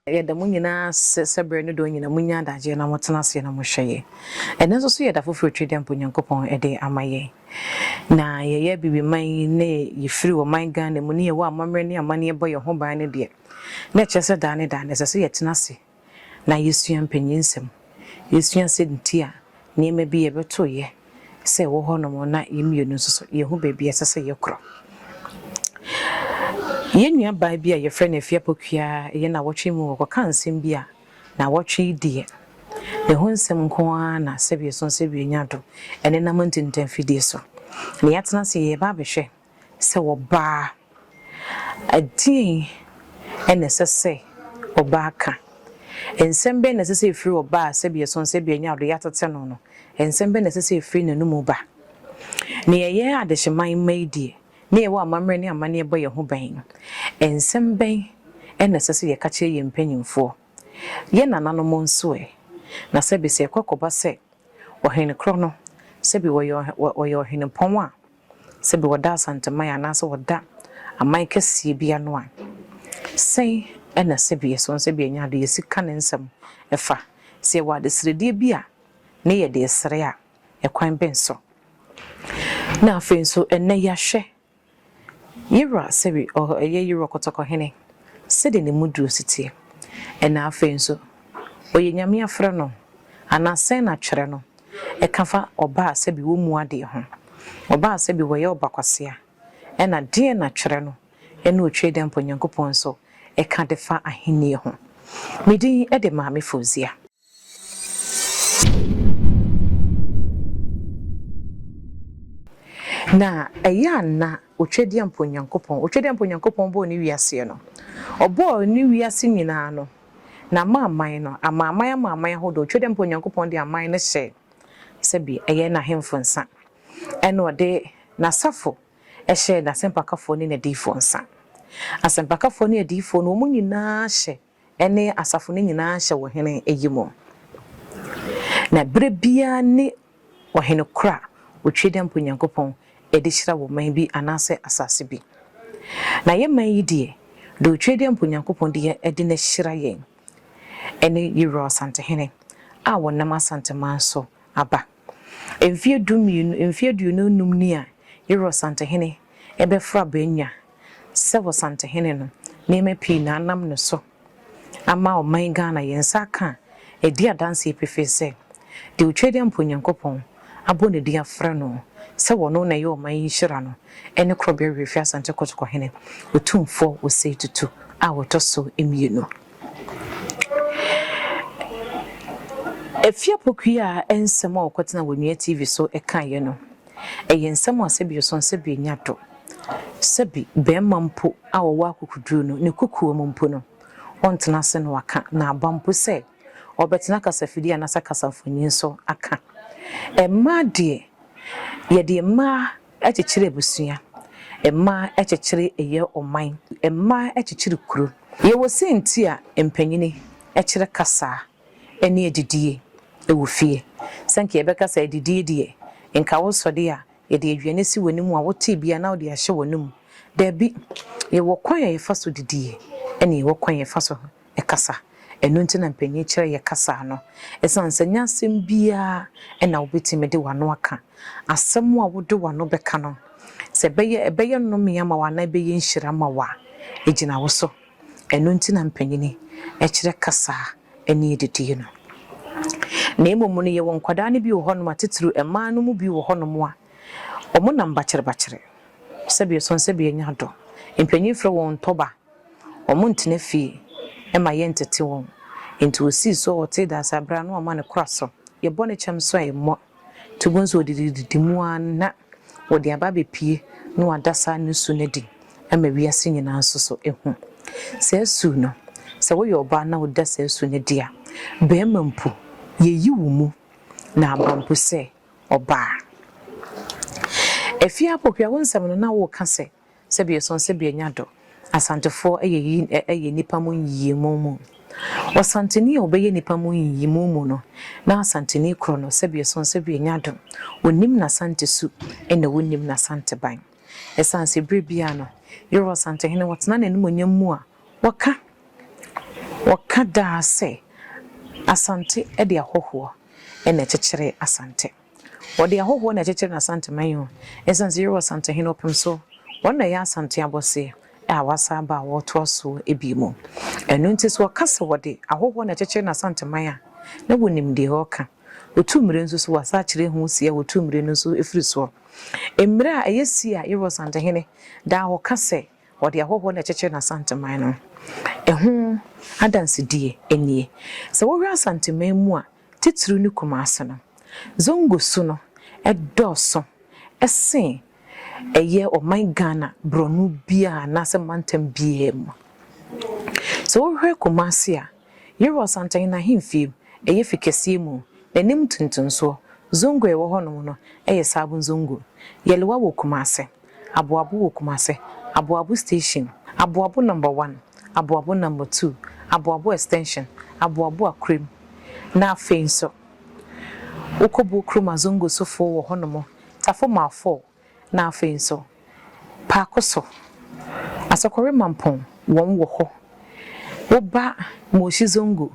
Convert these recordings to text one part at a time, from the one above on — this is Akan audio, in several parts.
Yɛda mo nyinaa ase sɛ berɛ ne dɔn nyinaa monya adagyeɛ na motena aseɛ na mohwɛ yɛn. Ɛnnɛ nso so yɛ da foforɔ Twedeɛ mpo Nyankopɔn de ama yɛn. Na yɛyɛ Abibiman yi ne yɛfiri ɔman Ghana mu ne yɛwɔ amammerɛ ne amanneɛ bɔ yɛn ho ban no deɛ, na ɛkyerɛ sɛ daa ne daa no ɛsɛ sɛ yɛtena ase na yɛsua mpanyinsɛm, yɛsua sɛ nti a nneɛma bi yɛbɛto yɛ sɛ ɛwɔ hɔnom na yɛn mmienu nso so yɛhu baabi a ɛsɛ sɛ yɛkorɔ. Yɛn nuabaa bi a yɛfrɛ no Afia Pokuaa ɛyɛ nnawɔtwe mu ɔkɔkaa nsɛm bi a nnawɔtwe yi deɛ ne ho nsɛm nko ara na sɛbi ɛso sɛbi ɛnya do ɛnenam ntintanfidie so. Na yɛatena ase yɛreba abɛhwɛ sɛ ɔbaa, ɛdeɛn na ɛsɛ sɛ ɔbaa ka? Nsɛm bɛn na ɛsɛ sɛ ɛfiri ɔbaa a sɛbi ɛso sɛbi ɛnyɛ ado yɛatete no no, nsɛm bɛn na ɛsɛ sɛ ɛfiri n'anomu ba? Nea yɛn adehyeman mma yi deɛ, ne yɛwɔ amammerɛ ne amanneɛ bɔ yɛn ho ban no, nsɛm bɛn na ɛsɛ sɛ yɛka kyerɛ yɛn mpanimfoɔ? Yɛn nananom nso ɛ? Na sɛbi sɛ ɛkɔ kɔba sɛ ɔhene korɔ no, sɛbi ɔyɛ ɔyɛ ɔhenepɔn a, sɛbi wɔda Asanteman anaasɛ wɔda aman kɛseɛ bi ano a, sɛn na sɛbi ɛsɔ sɛbi ɛnyɛ ade yɛsi ka ne nsɛm fa? Sɛ yɛwɔ adesrɛdeɛ bi a ne yɛde resrɛ a, ɛkwan bɛn so? Na afei nso ɛnnɛ yɛahwɛ Yewura sɛbi ɔyɛ Yewura Kɔtɔkɔhene sɛdeɛ ne mu duro si teɛ. Ɛna afei nso ɔyɛ Nyame afrɛ no anaa sɛn na twerɛ no ɛka fa ɔba a sɛbi wɔmmu adeɛ ho, ɔba a sɛbi wɔyɛ ɔbakwasea, ɛna deɛn na twerɛ no ɛne Otwedeɛmpɔ Nyankopɔn nso ɛka de fa ahennie ho. Me din de Maame Fauzia. Na ɛyɛ a na Otwedeɛmpɔ Nyankopɔn, Otwedeɛmpɔ Nyankopɔn bɔɔ ne wiaseɛ no, ɔbɔɔ ne wiase nyinaa no, na amanaman no, amanaman amanaman ahodoɔ, Otwedeɛmpɔ Nyankopɔn de aman no hyɛɛ sɛbi ɛyɛ n'ahemfo nsa, ɛna ɔde n'asafo hyɛɛ n'asɛmpakafoɔ ne n'adiyifoɔ nsa. Asɛmpakafoɔ ne adiyifoɔ no, wɔn nyinaa hyɛ ne asafo no nyinaa hyɛ ɔhene yi mu. Na berɛ biara ne ɔhene korɔ a ɔtwa dɛ mpo Nyankopɔn de hyira wɔ man bi anaasɛ asase bi. Na yɛ man yi deɛ, deɛ ɔtwa dɛ mpo Nyankopɔn de yɛ de no ahyira yɛn ne Yewura Ɔsantehene a wɔnam Asanteman so aba. Mfeɛ du mmienu, mfeɛ 25 ni a Yewura Ɔsantehene bɛforo abannwa Sɛ Ɔsantehene no, nneɛma pii na anam ne so ama ɔman Ghana yɛn nsa aka a ɛdi adanseɛ pefee sɛ, deɛ Otwaadiampo Nyankopɔn abɔ ne din afrɛ no sɛ ɔno na ɛyɛ ɔman yi nhyira no ne Korɔbea Werɛfie Asante Kotoko Hene Otumfoɔ Osei Tutu a ɔtɔ so mmienu. Afie Apokuya nsɛm a ɔkɔtena Onua TV so kaeɛ no, Ɛyɛ nsɛm a sɛbi ɔsõ sɛbi enya do. Sɛbi barima mpo a ɔwɔ akokoduru no, ne kokoa mu mpo no, ɔnntena ase na ɔaka, na aba mpo sɛ ɔbɛtena kasafidie anaasɛ kasamfonin so aka. Mmaa deɛ, yɛde mmaa kyekyere abusua, mmaa kyekyere ɛyɛ ɔman, mmaa kyekyere kuro. Yɛwɔ sei nti a mpanyini kyerɛ kasa ne adidie wɔ fie. Sɛ nka yɛbɛka sɛ adidie deɛ, nka wosɔ deɛ a, yɛde aduane si w'anim a wote bi a na wode ahyɛ w'anom. Dabi, yɛwɔ kwan a yɛfa so didie ɛna yɛwɔ kwan a yɛfa so kasa. Ɛno nti na mpanin kyerɛ yɛ kasa no. Ɛsiane sɛ nyɛ asɛm biara na wobɛtumi de w'ano aka. Asɛm a wode w'ano bɛka no, sɛ ɛbɛyɛ ɛbɛyɛ nnome ama wo anaa ɛbɛyɛ nhyira ama wo a, ɛgyina wo so. Ɛno nti na mpanyini kyerɛ kasa ne adidie no. Na mmom no yɛwɔ nkwadaa no bi wɔ hɔnom a titiriw mmaa no mu bi wɔ hɔnom a wɔnam bakyerebakyere, sɛbi ɛsɔn sɛbi ɛnya dɔ. Mpanyin frɛ wɔn ntɔba, wɔntena fie ma yɛntete wɔn. Nti wɔsii so a wɔtee dansa berɛ a na wɔama no kora so. Yɛbɔ ne kyɛm so a ɛmmɔ. Nti wobɛhu sɛ wɔdidididi mu ara na wɔde aba abɛpue na wɔada saa nusu no adi ama wiase nyinaa nso so ahu. Saa su no, sɛ woyɛ ɔbaa na woda saa su no adi a, barima mpo, yɛyi wo mu na aba mpo sɛ ɔbaa. Afie Apokuya, wo nsɛm no na woreka sɛ Sɛbi ɛsɔn sɛbi ɛnya dɔ. Asantefoɔ yɛ yi yɛ nnipa mu nyiyimu mu. Ɔsanteni a ɔbɛyɛ nnipa mu nyiyimu mu no, na Asanteni korɔ no, sɛbi ɛsɔn sɛbi ɛnya dɔ. Ɔnnim n'Asante su ɛna ɔnnim n'Asante ban. Ɛsiane sɛ berɛ biara no, Yerua Asantehene wɔtena n'animuonyam mu a, wɔka wɔka daa sɛ Asante de ahɔhoɔ na ɛkyekyere Asante. Wɔde ahɔhoɔ na ɛkyekyere n'Asanteman o. Ɛsiane sɛ Yerua Asantehene ɔpem so, wɔn na ɛyɛ Asante abɔseɛ a wɔasan aba a wɔretoa soɔ bio mu. Ɛno nti sɛ wɔka sɛ wɔde ahɔhoɔ na ɛkyekyere n'Asanteman a, na wɔnim deɛ wɔreka. Wɔtu mmire nso so, wɔasan akyerɛ ho sie a wɔtu mmire no nso firi soɔ. Mmire a ɛyɛ sie a Yerua Asantehene daa hɔ ka sɛ Wɔde ahɔhoɔ na ɛkyekyere n'Asanteman no. Ɛho adansedie nie. Sɛ wohwɛ Asanteman mu a, titiriw ne Kumase no, Zongo su no dɔɔso sen ɛyɛ ɔman Ghana borɔno biara anaasɛ mantam biara mu. Sɛ wohwɛ Kumase a, Yerua Asantehene ahemfie ɛyɛ fi kɛseɛ mu, n'anim ntentensoɔ, Zongo a ɛwɔ hɔnom no yɛ Sabon Zongo. Yɛlewa wɔ Kumase. Aboabo wɔ Kumase, Aboabo Station, Aboabo Number One, Aboabo Number Two, Aboabo Extension, Aboabo Akurem, na afei nso wokɔ Buokrom Azongo sofoɔ wɔ hɔnom, Tafo Maafɔɔ, na afei nso Paakoso, Asɔkɔre Mampɔn wɔn wɔ hɔ. Woba Moshi Zongo,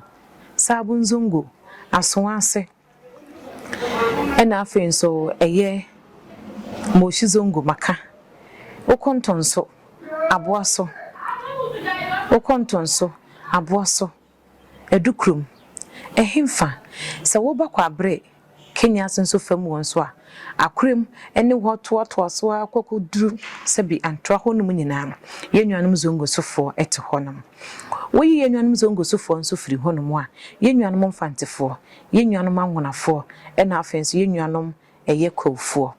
Sabon Zongo, Asoase, Ɛna afei nso ɛyɛ Moshi Zongo maka wokɔ Ntonso aboa so wokɔ Ntonso aboa so Adukurom ɛhenfa sɛ woba Kwabre Kenya ase nso fam hɔ nso a Akorem ne hɔ toatoa so ara kɔkɔduru sɛbi Antoa hɔnom nyinaa no yɛn nuanom Zongo sofoɔ te hɔnom. Woyi yɛn nuanom Zongo sofoɔ nso firi hɔnom a, yɛn nuanom Mfantefoɔ, yɛn nuanom Anwonafoɔ, ɛna afei nso yɛn nuanom ɛyɛ Kwawufoɔ.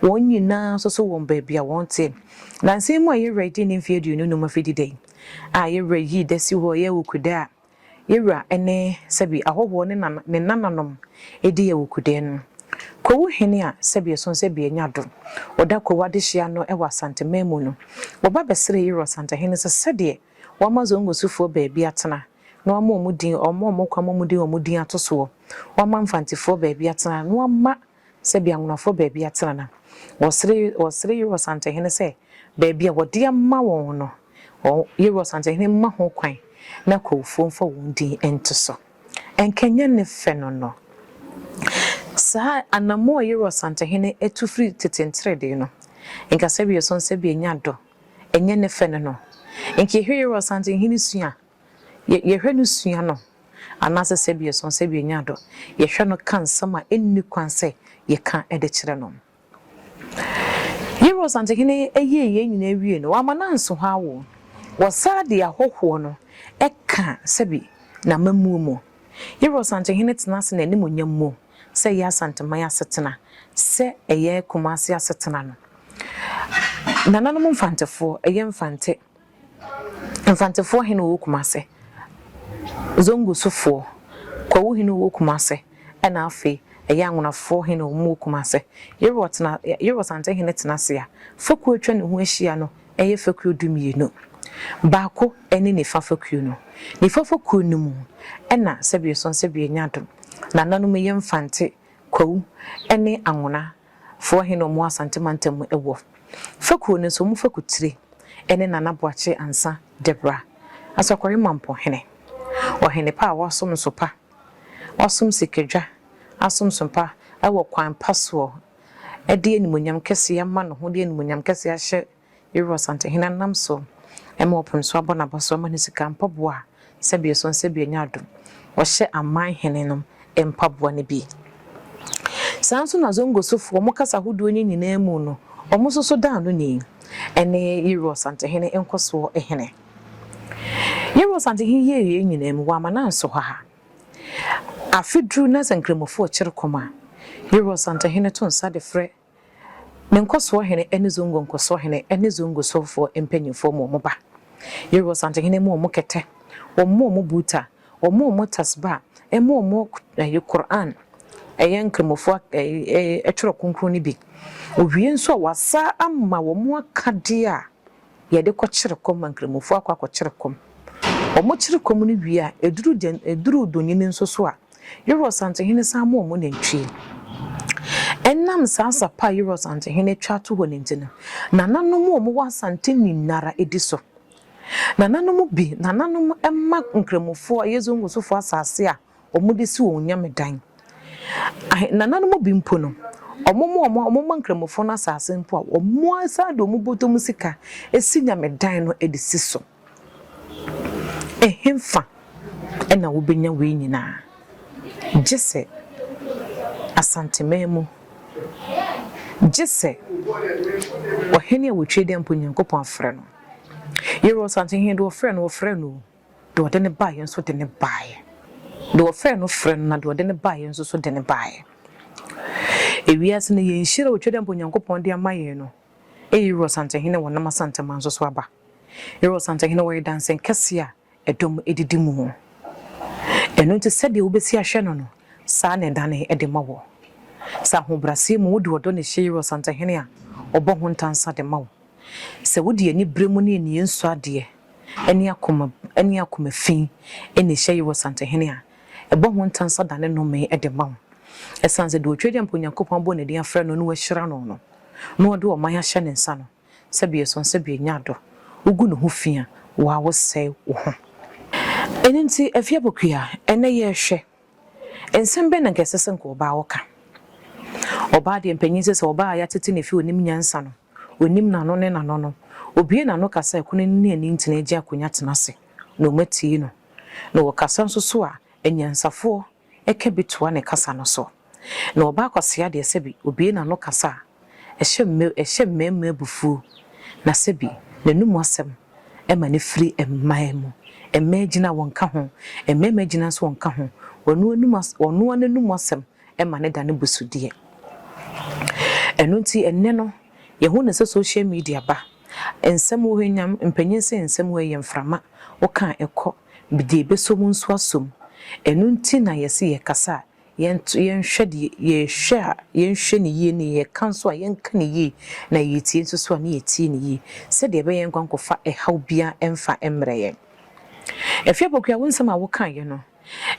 Wɔn nyinaa nso so wɔn baabi a wɔn te. Nansa yi mu a yɛn wura dii ne mfeɛ 25 afidi da yi a yɛn wura yii da si hɔ yɛ Awukuda a yɛn wura ne sɛbi ahɔhoɔ ne nana ne nananom di Awukuda no. Kwawu hene a sɛbi ɛso sɛbi anya do ɔda Kwawu adehyeɛ ano wɔ Asanteman mu no, wɔba bɛsrɛɛ yɛn wura Ɔsantehene sɛ sɛdeɛ wama Zongo sofoɔ baabi atena na wama wɔn din, wɔama wɔn kwan ma wɔde wɔn din ato soɔ, wama Mfantefoɔ baabi atena na wama sɛbi Anwonafoɔ baabi atena na wɔsrɛ wɔsrɛ Yero Asantehene sɛ baabi a wɔde ama wɔn no, wɔn Yero Asantehene mma ho kwan na Kwawufoɔ mfa wɔn din nto so. Ɛnka ɛnyɛ ne fɛ no no. Saa anammɔn a Yero Asantehene atu firi tete nteredee no, nka sɛbi ɛsɔn sɛbi ɛnya dɔ, ɛnyɛ ne fɛ no no. Nka yɛhwɛ Yero Asantehene sua Yɛ, yɛhwɛ no sua no, anaasɛ sɛbi ɛsõ, sɛbi ɛnya dɔ, yɛhwɛ no ka nsɛm a ɛnni kwan sɛ yɛka de kyerɛ no. Yɛwura Ɔsantehene yɛɛ yei nyinaa wiee no, wamma no anso hɔ awo. Wɔsan de ahɔhoɔ no ka sɛbi n'amammuo mu. Yɛwura Ɔsantehene tena ase n'animuonyam mu, sɛ ɛyɛ Asanteman asetena, sɛ ɛyɛ Kumasi asetena no. Nananom Mfantefoɔ, ɛyɛ Mfante. Mfantefoɔ hene ɔwɔ Kumase, Zongo sofoɔ, Kwawu hene ɔwɔ Kumase, ɛna afei ɛyɛ Anwonafoɔ hene ɔmo wɔ Kumase. Yeroɔ tena Yeroɔ Sante hene tena ase a, fakuo atwa ne ho ahyia no ɛyɛ fakuo du mmienu. Baako ɛne Nifa fakuo no. Nifa fakuo no mu ɛna Sɛbieson Sɛbianyado, nananom yɛ Mfante, Kwawu ɛne Anwona foɔ he na ɔmo Asante mantam mu wɔ. Fakuo no nso ɔmo fakutire ne Nana Boakye Ansah Debra, Asɔkɔre Mampɔ hene. Ɔhene pa a wasom nso pa, wasom sikadwa, asom so pa wɔ kwan pa soɔ de animuonyam kɛseɛ ama ne ho de animuonyam kɛseɛ ahyɛ Yeroa Asantehene anam so ma ɔpem so abɔ n'aba so ama no sika mpaboa a sɛbi ɛsɔ sɛbi ɛnyɛ adom. Ɔhyɛ aman hene nom mpaboa no bi. Saa nso na Zongo sofoɔ wɔn kasa ahodoɔ no nyinaa mu no wɔn nso so da ano ni ne Yeroa Asantehene nkɔsoɔ hene. Yeroa Asantehene yɛɛ yei nyinaa mu wamma no anso hɔ ara. Afe duru na sɛ Nkramofoɔ kyere kɔm a, Yeroa Asantehene to nsa de frɛ Ne nkɔsoɔ hene ne Zongo nkɔsoɔ hene ne Zongo sofoɔ mpanyinfoɔ ma wɔn ba. Yeru Ɔsantehene ma wɔn kɛtɛ, wɔn ma wɔn buta, wɔn ma wɔn tasba, ɛma wɔn ɛyi Qur'aan, ɛyɛ nkramofoɔ ɛyi twerɛ kronkron no bi. Owie nso a wasa ama wɔn akadeɛ a yɛde kɔkyere kɔm ma nkramofoɔ akɔ akɔkyere kɔm. Wɔkyere kɔm no wie a, ɛduru gya ɛduru donyin nso so a, Yeru Ɔsantehene san ma wɔn nantwie. Ɛnam saa sapa a Yerɔ Asantehene atwa ato hɔ no nti no, nananom a wɔwɔ Asante nyinara di so. Nananom bi, nananom ma Nkramofoɔ, ɛyɛ Zongosofoɔ asase a wɔde si wɔn nyamedan. Ahe, nananom bi mpo no, wɔma wɔn, wɔma Nkramofoɔ no asase mpo a, wɔsan de wɔn bɔtɔ mu sika si nyamedan no de si so. Ɛhefa na wobɛnya wei nyinaa? Gye sɛ Asanteman mu, gye sɛ ɔhene a wɔtwa dɛ mpo Nyankopɔn afrɛ no. Yerɛ Ɔsantehene deɛ ɔfrɛ no, ɔfrɛ no o, deɛ ɔde no baeɛ nso de no baeɛ. Deɛ ɔfrɛ no frɛ no na deɛ ɔde no baeɛ nso so de no baeɛ. Ewiase no yɛn nhyira a otwa dɛ mpo Nyankopɔn de ama yɛn no, Eyi Yerɛ Ɔsantehene wɔ nam Asanteman nso so aba. Yerɛ Ɔsantehene wɔyɛ dansen kɛseɛ a ɛdɔm didi mu. Ɛno nti sɛdeɛ wobɛsi ahwɛ no no, saa na ɛdane de ma wɔ. Sɛ ahobrɛaseɛ mu wode ɔdɔ na ɛhyɛ Yerɛ Ɔsantehene a, ɔbɔ ho ntansa de ma wo. Sɛ wode anibere mu ne ani nsɔ adeɛ ne akoma ne akoma fi na ɛhyɛ Yerɛ Ɔsantehene a, ɛbɔ ho ntansa dane nnome de ma wo. Ɛsiane sɛ deɛ Otwedeɛmpa Onyankopɔn abɔ ne din afrɛ no na wahyira no no, na ɔde ɔman ahyɛ ne nsa no, Sɛbi ɛsɔn sɛbi enya adɔ. Wogu ne ho fi a, wo ara wosɛe wo ho. Ɛno nti, Afie Abɔkua, ɛnnɛ yɛrehwɛ, nsɛm bɛn na anka ɛsɛ sɛ anka ɔbaa ɔka? Ɔbaa deɛ mpanyin sɛ sɛ ɔbaa a yɛatete no afi onim nyansa no, onim n'ano ne n'ano no, obue n'ano kasa a ɛkono ne ani ntena gye akonya tena ase na wɔatie no. Na ɔkasa nso so a, anyansafoɔ ka bi toa ne kasa no so. Na ɔbaa kwasea deɛ sɛbi obue n'ano kasa a, ɛhyɛ mma ɛhyɛ mmarima abufuo, na sɛbi n'anum asɛm ma no firi mmaa mu. Mmaa gyina wɔnka ho, mmarima gyina nso wɔnka ho, ɔno anum as ɔno ara n'anum asɛm ma no dane busudeɛ. Ɛno nti ɛnnɛ no, yɛhu no sɛ social media ba, nsɛm wɔ hɔ nyam, mpanyin se nsɛm wɔ hɔ yɛ mframa, woka a ɛkɔ, deɛ ɛbɛsɔ mu nso asɔ mu. Ɛno nti na yɛse yɛkasa a, Yɛnto, yɛnhwɛ deɛ yɛhwɛ a, yɛnhwɛ no yie, ne yɛka nso a, yɛnka no yie, na yɛtie nso so a, ne yɛtie no yie, sɛdeɛ ɛbɛyɛ yɛnkɔ nkɔfa ɛhaw biara mfa mmrɛ yɛn. Afie Pokuya, wo nsɛm a wokaeɛ no,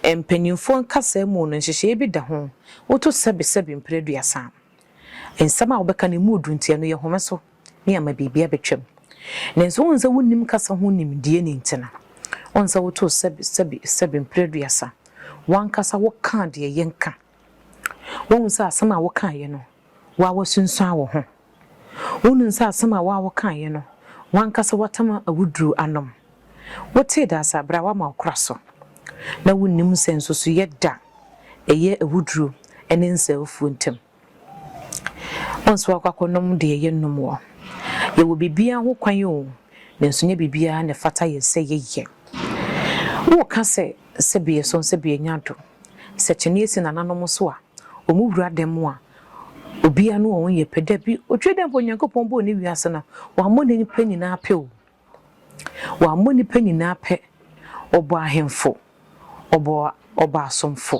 mpanimfoɔ nkasaa mu no, nhyehyɛeɛ bi da ho, woto sɛbesɛbe mprɛ aduasa. Nsɛm a wobɛka no, ɛmu duru nti, ɛno yɛ home so. ne ama biribi abɛtwam. Nanso wohu sɛ wonnim kasa ho nimdeɛ no nti no, wohu sɛ wotoo sɛbe, sɛbe, sɛbe mprɛ aduasa. W'ankasa wokaa deɛ yɛnka. Wohu sɛ asɛm a wokaeɛ no, wo ara woasunsuan wo ho. Wonim sɛ asɛm a wo ara wokaeɛ no, w'ankasa woatam awuduro anom. Wotee da sɛ berɛ a woama wo kora so, na wonnim sɛ nsusuiɛ da ɛyɛ awuduro ne nsaafuo ntam. Wo nso akɔ akɔnom deɛ yɛnnom wɔ. Yɛwɔ biribiara ho kwan o, nanso nyɛ biribiara na ɛfata yɛn sɛ yɛyɛ. Woka sɛ sɛbi yɛsɔ sɛbi yɛnya do, sɛ kyene si nananom so a, wɔn wura dan mu a, obiara ne wɔn yɛ pɛ. Dabi, otwa dɛ mpo Onyankopɔn bɔɔ ne wiase no, wammɔ nnipa nyinaa pɛ o. Wammɔ nnipa nyinaa pɛ. Ɔbɔɔ ahemfo, ɔbɔɔ ɔbɔɔ asomfo,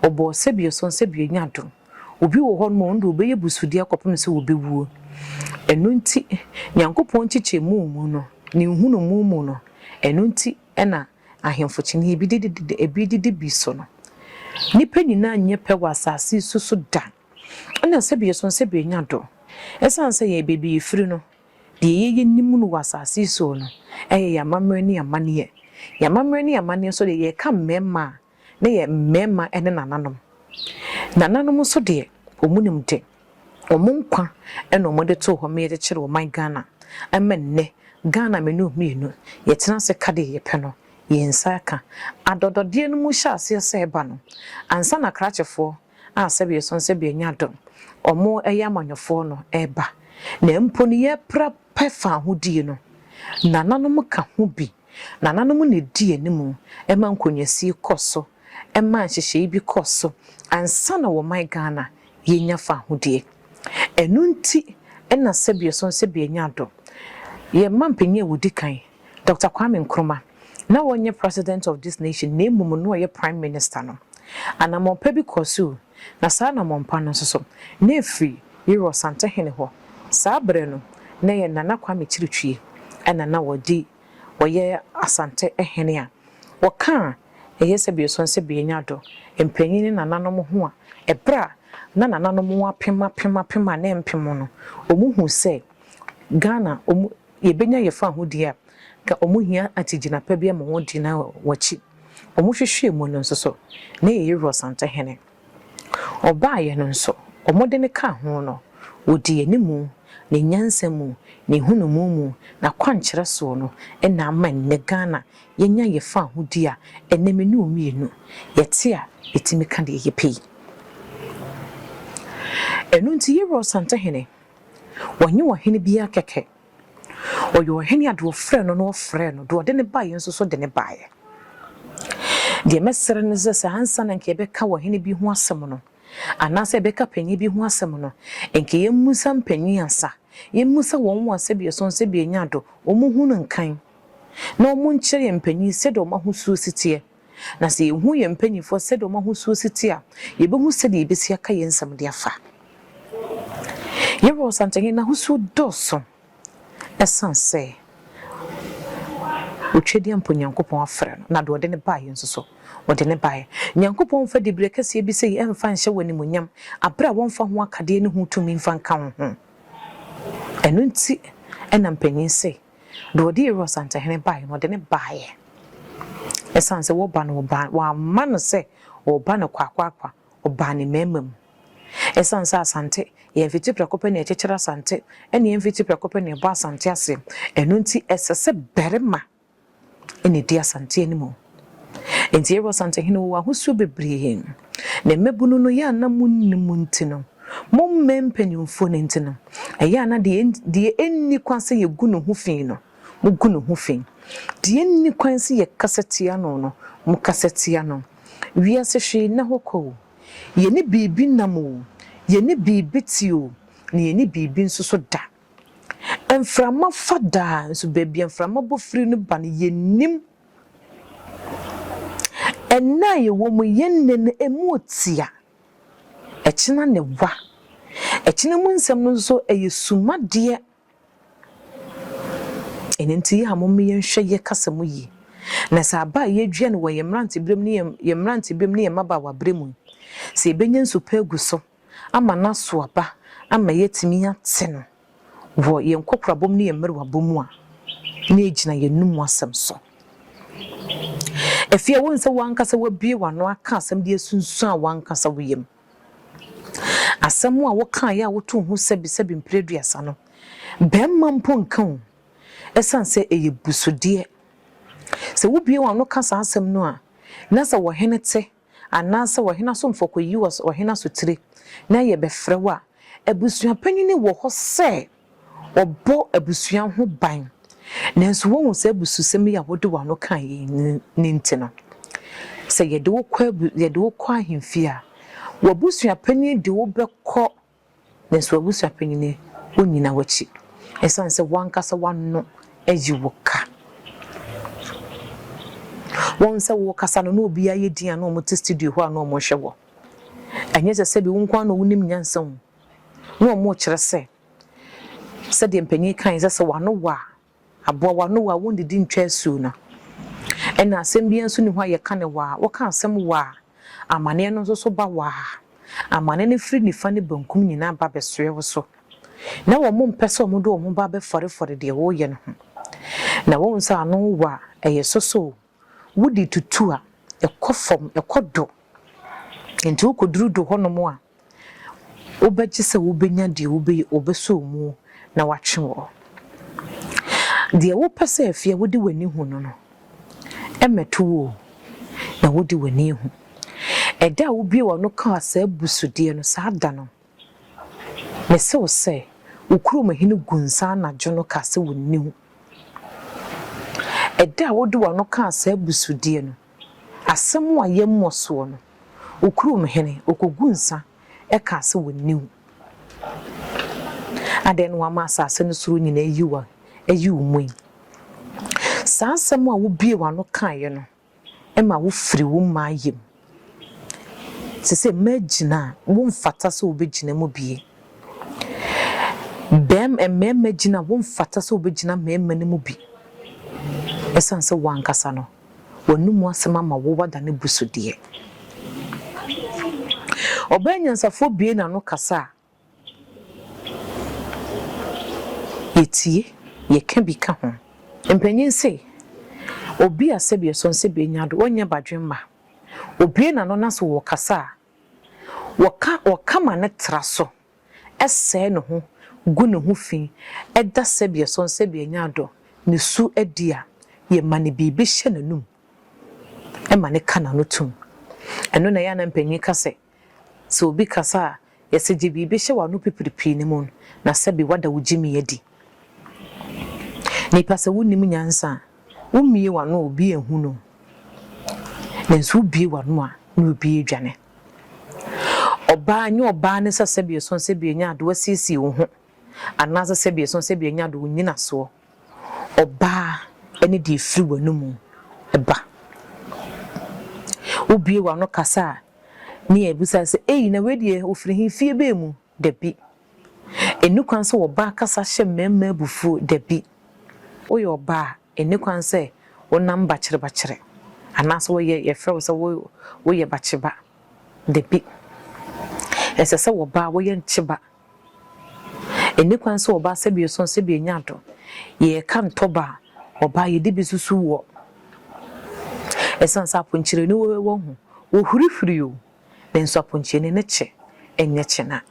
ɔbɔɔ sɛbiɔsɔn sɛbiɔnya do. Obi wɔ hɔnom a ɔno de ɔbɛyɛ busudeɛ akɔpem sɛ ɔbɛwuo. Ɛno nti, Nyankopɔn nkyekyɛmu mu no, ne nhunumu mu no, ɛno nti na ahemfo kyene ebi didi ebi didi bi so no. Nnipa nyinaa nyɛ pɛ wɔ asase yi so so da. Ɛna sɛbiɔsɔn sɛbiɔnya do. Ɛsiane sɛ yɛn baabi yɛfiri no, Deɛ yɛyɛ nim no wɔ asase yi soɔ no yɛ yɛn amammerɛ ne yɛn amanneɛ. Yɛn amammerɛ ne yɛn amanneɛ nso deɛ, yɛka mmarima a, na yɛ mmarima ne nananom. Nananom nso deɛ, wɔn nim de. Wɔn nkwa na wɔde too hɔ ma yɛkyekyere ɔman Ghana ma nnɛ Ghana me ne wo mmienu, yɛtena ase ka deɛ yɛpɛ no, yɛn nsa aka. Adɔdɔdeɛ no mu hyɛ aseɛ sɛ ɛba no, ansa na krakyefoɔ a sɛbi ɛsɔn sɛbi ɛnya dɔ, ɔmo ɛyɛ amanyɔfoɔ no ɛba. Na mpo no yɛpra pɛ faahodie no, nananom ka ho bi. Nananom na ɛdi animu ɛma nkonnwasie kɔ so, ɛma nhyehyɛeɛ bi kɔ so ansa na wɔman Ghana yɛnya faahodie. Ɛno nti na sɛbi ɛsɔn sɛbi ɛnya dɔ, yɛn manpanin a ɔdi kan, Doctor Kwame Nkrumah, na ɔnyɛ President of this nation na mmom na ɔyɛ Prime Minister no, anammɔn pa bi kɔɔ so, na saa anammɔn pa no nso so, na ɛfiri Yerua Ɔsantehene hɔ. Saa berɛ no, na ɛyɛ Nana Kwame Kyiritwie na na ɔdi ɔyɛ Asante hene a wɔka a ɛyɛ sɛ Bioson sɛ Bianya do mpanyin ne nananom ho a ɛberɛ a. na nananom apem apem apem a na ɛmpem no, wɔhuu sɛ Ghana wɔn yɛbɛnya yɛn fahodie a, nka wɔhia atigyina pa bi ama wɔagyina wɔn akyi. Wɔhwehwɛɛ mu no nso so, na ɛyɛ Yewura Ɔsantehene. Ɔbaeɛ no nso, wɔde no kaa ho no, wɔdii animu, ne nyansa mu, ne nhunumu mu, n'akwankyerɛ soɔ no na ama nnɛ Ghana yɛanya yɛn fahodie a ɛnnɛ me ne wo mmienu yɛte a yɛtumi ka deɛ yɛpɛ yi. Ɛno nti Yewura Ɔsantehene, ɔnyɛ ɔhene biara kɛkɛ. Ɔyɛ ɔhene a deɛ ɔfrɛɛ no no ɔfrɛɛ no, deɛ ɔde no baeɛ nso so de no baeɛ. Deɛ mɛsrɛ ne sɛ, sɛ ansa na nka yɛbɛka ɔhene bi ho asɛm no, anaasɛ yɛbɛka panin bi ho asɛm no, nka yɛmmisa mpanin ansa. Yɛmmisa wɔn a sɛbi ɛsɔn sɛbi ɛnya ado, wɔn hunu nkan, na wɔn nkyerɛ yɛn mpanin sɛdeɛ wɔn ahosuo si teɛ. Na sɛ yɛhu yɛn mpanimfoɔ sɛdeɛ wɔn ahosuo si te a, yɛbɛhu sɛdeɛ yɛbɛsi aka yɛn nsɛm de afa. Yɛwura Ɔsantehene n'ahosuo dɔɔso ɛsiane sɛ Otwedeɛ mpo Nyankopɔn afrɛ no, na deɛ ɔde no baeɛ nso so, ɔde no baeɛ. Nyankopɔn mfa diberɛ kɛseɛ bi sei ɛmfa nhyɛ wo animuonyam aberɛ a wɔmfa ho akadeɛ ne ho tumi mfa nka wo ho. Ɛno nti ɛna mpanin se, deɛ ɔde Yɛwura Ɔsantehene baeɛ no, ɔde no baeɛ. Ɛsiane sɛ wɔba no, wɔba, wɔamma no sɛ ɔreba no kwakwaakwa, ɔbaa ne mmarima mu. Ɛsiane sɛ Asante, yɛn mfiti prɛko pɛ na yɛkyekyere Asante, ɛna yɛn mfiti prɛko pɛ na yɛbɔ Asante ase. Ɛno nti, ɛsɛ sɛ barima na ɛdi Asante anim. Nti yɛwɔ Asantehene wɔ ahosuo bebree. Na mmabunu no, yɛ a na monnim nti no, mommɛ mpanimfoɔ no nti no, ɛyɛ a na deɛ deɛ ɛnni kwan sɛ yɛgu ne ho fi no, mogu ne ho fi. Deɛ ɛnni kwan sɛ yɛkasa tia no no, mokasa tia no. Wiase hwee nna hɔ kwa o. Yɛne biribi nam o, yɛne biribi te o, na yɛne biribi nso so da. Mframa fa daa, nso baabi a mframa bɔ firi no ba no, yɛnnim. Ɛnnɛ a yɛwɔ mu, yɛn nne no, emu ɔtia. Ɛkyena ne wa. Ɛkyena mu nsɛm no nso, ɛyɛ sumadeɛ. Ɛno nti, yɛ a momma yɛnhwɛ yɛ kasa mu yie. Na sɛ aba a yɛadua no wɔ yɛn mmeranteberɛ mu ne yɛn yɛn mmeranteberɛ mu ne yɛn mmabaawaberɛ mu yi, sɛ yɛbɛnya nsu pa agu so ama no aso aba ama yɛatumi ate no wɔ yɛn nkɔkorabɔ mu ne yɛn mmerewabɔ mu a, na ɛgyina yɛn anum asɛm so. Afei a wohu sɛ w'ankasa woabue w'ano aka asɛm de asunsuan w'ankasa wo yam. Asɛm a wokaeɛ a wotoo ho sɛbisɛbi mprɛ aduasa no, barima mpo nka o, ɛsiane sɛ ɛyɛ busudeɛ. Sɛ wobue w'ano ka saa asɛm no a, na sɛ ɔhene te anaasɛ ɔhene asomfoɔ kɔyi ɔhene asotire na yɛbɛfrɛ wo a, abusuapanin wɔ hɔ sɛ ɔbɔ abusua ho ban. Nanso woahu saa abususɛm yi a wode w'ano kaeɛ yi no nti no, sɛ yɛde wo kɔ abu yɛde wo kɔ ahemfie a, w'abusuapanin de wo bɛkɔ, nanso w'abusuapanin ɔnnyina w'akyi ɛsiane sɛ w'ankasa w'ano ayi wo ka. Wɔn sɛ wokasa no na obiara yɛ din a na wɔte studio hɔ a na wɔrehwɛ wɔ. Ɛnyɛ sɛ sɛbi wo nko ara na wonim nyansa o. Na wɔrekyerɛ sɛ sɛdeɛ mpanyin kae sɛ sɛ w'ano wɔ a, aboa w'ano wɔ a wondidi ntwa asuo no. Ɛna asɛm biara nso nni hɔ a yɛka no wɔ a, woka asɛm wɔ a, amaneɛ no nso so ba wɔ a. Amaneɛ no firi nifa ne benkum nyinaa ba bɛsoɛ wo so. Na wɔn mpɛ sɛ wɔde wɔn ho ba bɛfɔrefɔre deɛ woreyɛ no ho. Na wohu sɛ ano wɔ a, ɛyɛ soso o. Wode tutu a, ɛkɔ fam, ɛkɔ do. Nti wokɔduru do hɔnom a, wobɛgye sɛ wobɛnya deɛ wobɛ wɔbɛsɔ wo mu na wɔatwe wo. Deɛ wopɛ sɛ afie a wode w'ani hu no no, ɛmmɛto wo o, na wode w'ani ahu. Ɛda a wobue w'ano kaa saa abusudeɛ no, saa da no, mese wo sɛ, wo kurom hene gu nsa anadwo no kaa sɛ wɔnni wo. Ɛda a wode w'ano kaa saa abusudeɛ no, asɛm a yɛmmɔ soɔ no, wo kurom hene, ɔkɔgu nsa kaa sɛ wɔnni wo. Adɛn na woama asase no soro nyinaa ayi wo ayi wo mu yi? Saa asɛm a wobuee w'ano kaeɛ no ma wofiri wo mmaa yam. Te sɛ mmaa gyina a, womfata sɛ wobɛgyina mu bie. Bɛm mmarima gyina a, womfata sɛ wobɛgyina mmarima no mu bi. Ɛsiane sɛ wo ankasa no, w'anomu asɛm ama wo woadane busudeɛ. Ɔbaa nyansafoɔ bue n'ano kasa a, yɛtie, yɛka bi ka ho. Mpanyin se, obi a sɛbi ɛsɔ nsɛbi anya do, ɔnyɛ badwemma. Obue n'ano na sɛ ɔrekasa a, wɔka wɔka ma no tra so, sɛe ne ho, gu ne ho fi, da sɛbi ɛsɔ nsɛbi anya do ne su adi a, yɛma no biribi hyɛ n'anum ma no ka n'ano tom. Ɛno na ɛyɛ a na mpanyin ka sɛ, Sɛ obi kasa a, yɛse gye biribi hyɛ w'ano pipiripii no mu na sɛbe woada wo gyimi adi. Nipa sɛ wonnim nyansa a, wommue w'ano a obi anhu no. Nanso wobue w'ano a na obi adwane. Ɔbaa nyɛ ɔbaa ne sɛ sɛbe ɛsɔn sɛbe anya ade wasiesie wo ho anaasɛ sɛbe ɛsɔn sɛbe anya ade wo nnyinasoɔ. Ɔbaa ne deɛ ɛfiri w'anomu ba. Wobue w'ano kasa a, ne yɛabisa sɛ, Ei, na wei deɛ ɔfiri he fie bɛn mu? Dabi. Ɛnni kwan sɛ ɔbaa kasa hyɛ mmarima abufuo, dabi. Woyɛ ɔbaa a, ɛnni kwan sɛ wonam bakyerebakyere anaasɛ woyɛ, yɛfrɛ wo sɛ wo woyɛ bakyeba, dabi. Ɛsɛ sɛ ɔbaa woyɛ nkyeba. Ɛnni kwan sɛ ɔbaa sɛbi ɔsɔn sɛbi anya do. Yɛreka ntɔba a, ɔbaa yɛde bi susu wɔ. Ɛsiane sɛ aponkyerɛni wɔ wɔ ho, wɔhurihuri o, nanso aponkyerɛni no kye nyɛ kyena.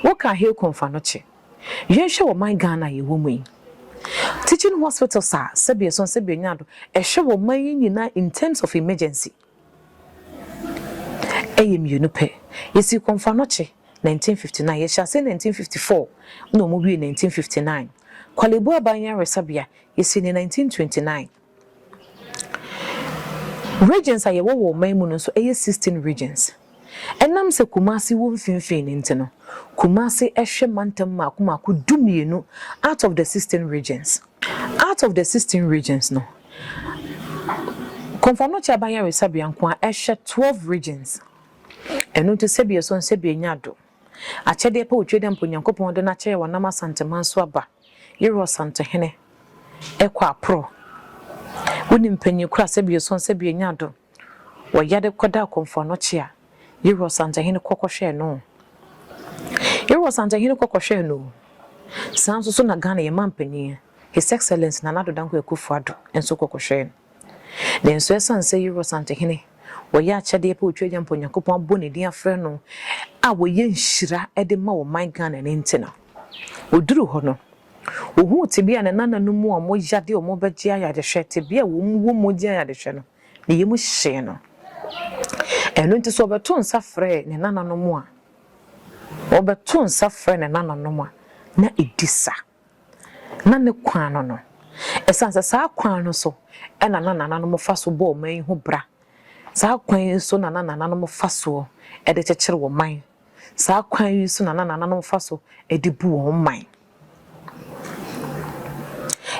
Woka Hilcon fa no kye. Yɛnhwɛ ɔman Ghana a yɛwɔ mu yi. Teaching hospitals a sɛbi ɛsɔn sɛbi anya do, ɛhwɛ ɔman yi nyinaa in terms of emergency. Ɛyɛ mmienu pɛ. Yɛsii Komfo-Anokye 1959, yɛhyɛɛ aseɛ 1954 na wɔn wiee 1959. Korle-Bu Aban Yaresabea, yɛsii no 1929. Regions a yɛwɔ wɔ ɔman mu no nso ɛyɛ 16 regions. Ɛnam sɛ Kumasi wɔ mfimfini no nti no, Kumasi hwɛ mantam mmaako mmaako dumienu out of the 16 regions. Out of the 16 regions no, Komfo Anokye Aban Ayaresabea nko ara ɛhwɛ 12 regions. Ɛno nti sɛbi ɛsɔ nsɛbi ɛnya do. Akyɛdeɛ pa otwa dɛ mpo Nyankopɔn de no akyɛ yɛ wɔnam Asanteman so aba. Yerɛ Ɔsantehene ɛkɔ aporɔ. Wonim panyin koro a sɛbi ɛsɔ nsɛbi ɛnya do. Wɔyare kɔda Komfo Anokye a, Yerɛ Ɔsantehene kɔ kɔhwɛɛ no. Yerɛ Ɔsantehene kɔ kɔhwɛɛ no o. Saa nso so na Ghana yɛn manpanin, His Excellency Nana Addo Dankwa Akufo-Addo nso kɔ kɔhwɛɛ no. Nanso ɛsiane sɛ Yerɛ Ɔsantehene, wɔyɛ akyɛdeɛ pɛ Otwa Agya Mpa Onyankopɔn abɔ ne din afrɛ no a wɔyɛ nhyira de ma ɔman Ghana no nti no, ɔduruu hɔ no, ɔhuu tebea a ne nananom a wɔyare a wɔbɛgye ayarehwɛ, tebea a wɔn wɔ mu gye ayarehwɛ no, ne yam hyee no. Ɛno nti sɛ ɔbɛto nsa frɛɛ ne nananom a, ɔbɛto nsa frɛ ne nananom a, na ɛdi sa. Na ne kwan no no. Ɛsiane sɛ saa kwan no so na na nananom fa so bɔ ɔman yi ho bra. Saa kwan yi so na na nananom fa soɔ de kyekyere ɔman. Saa kwan yi so na na nananom fa so de bu wɔn man.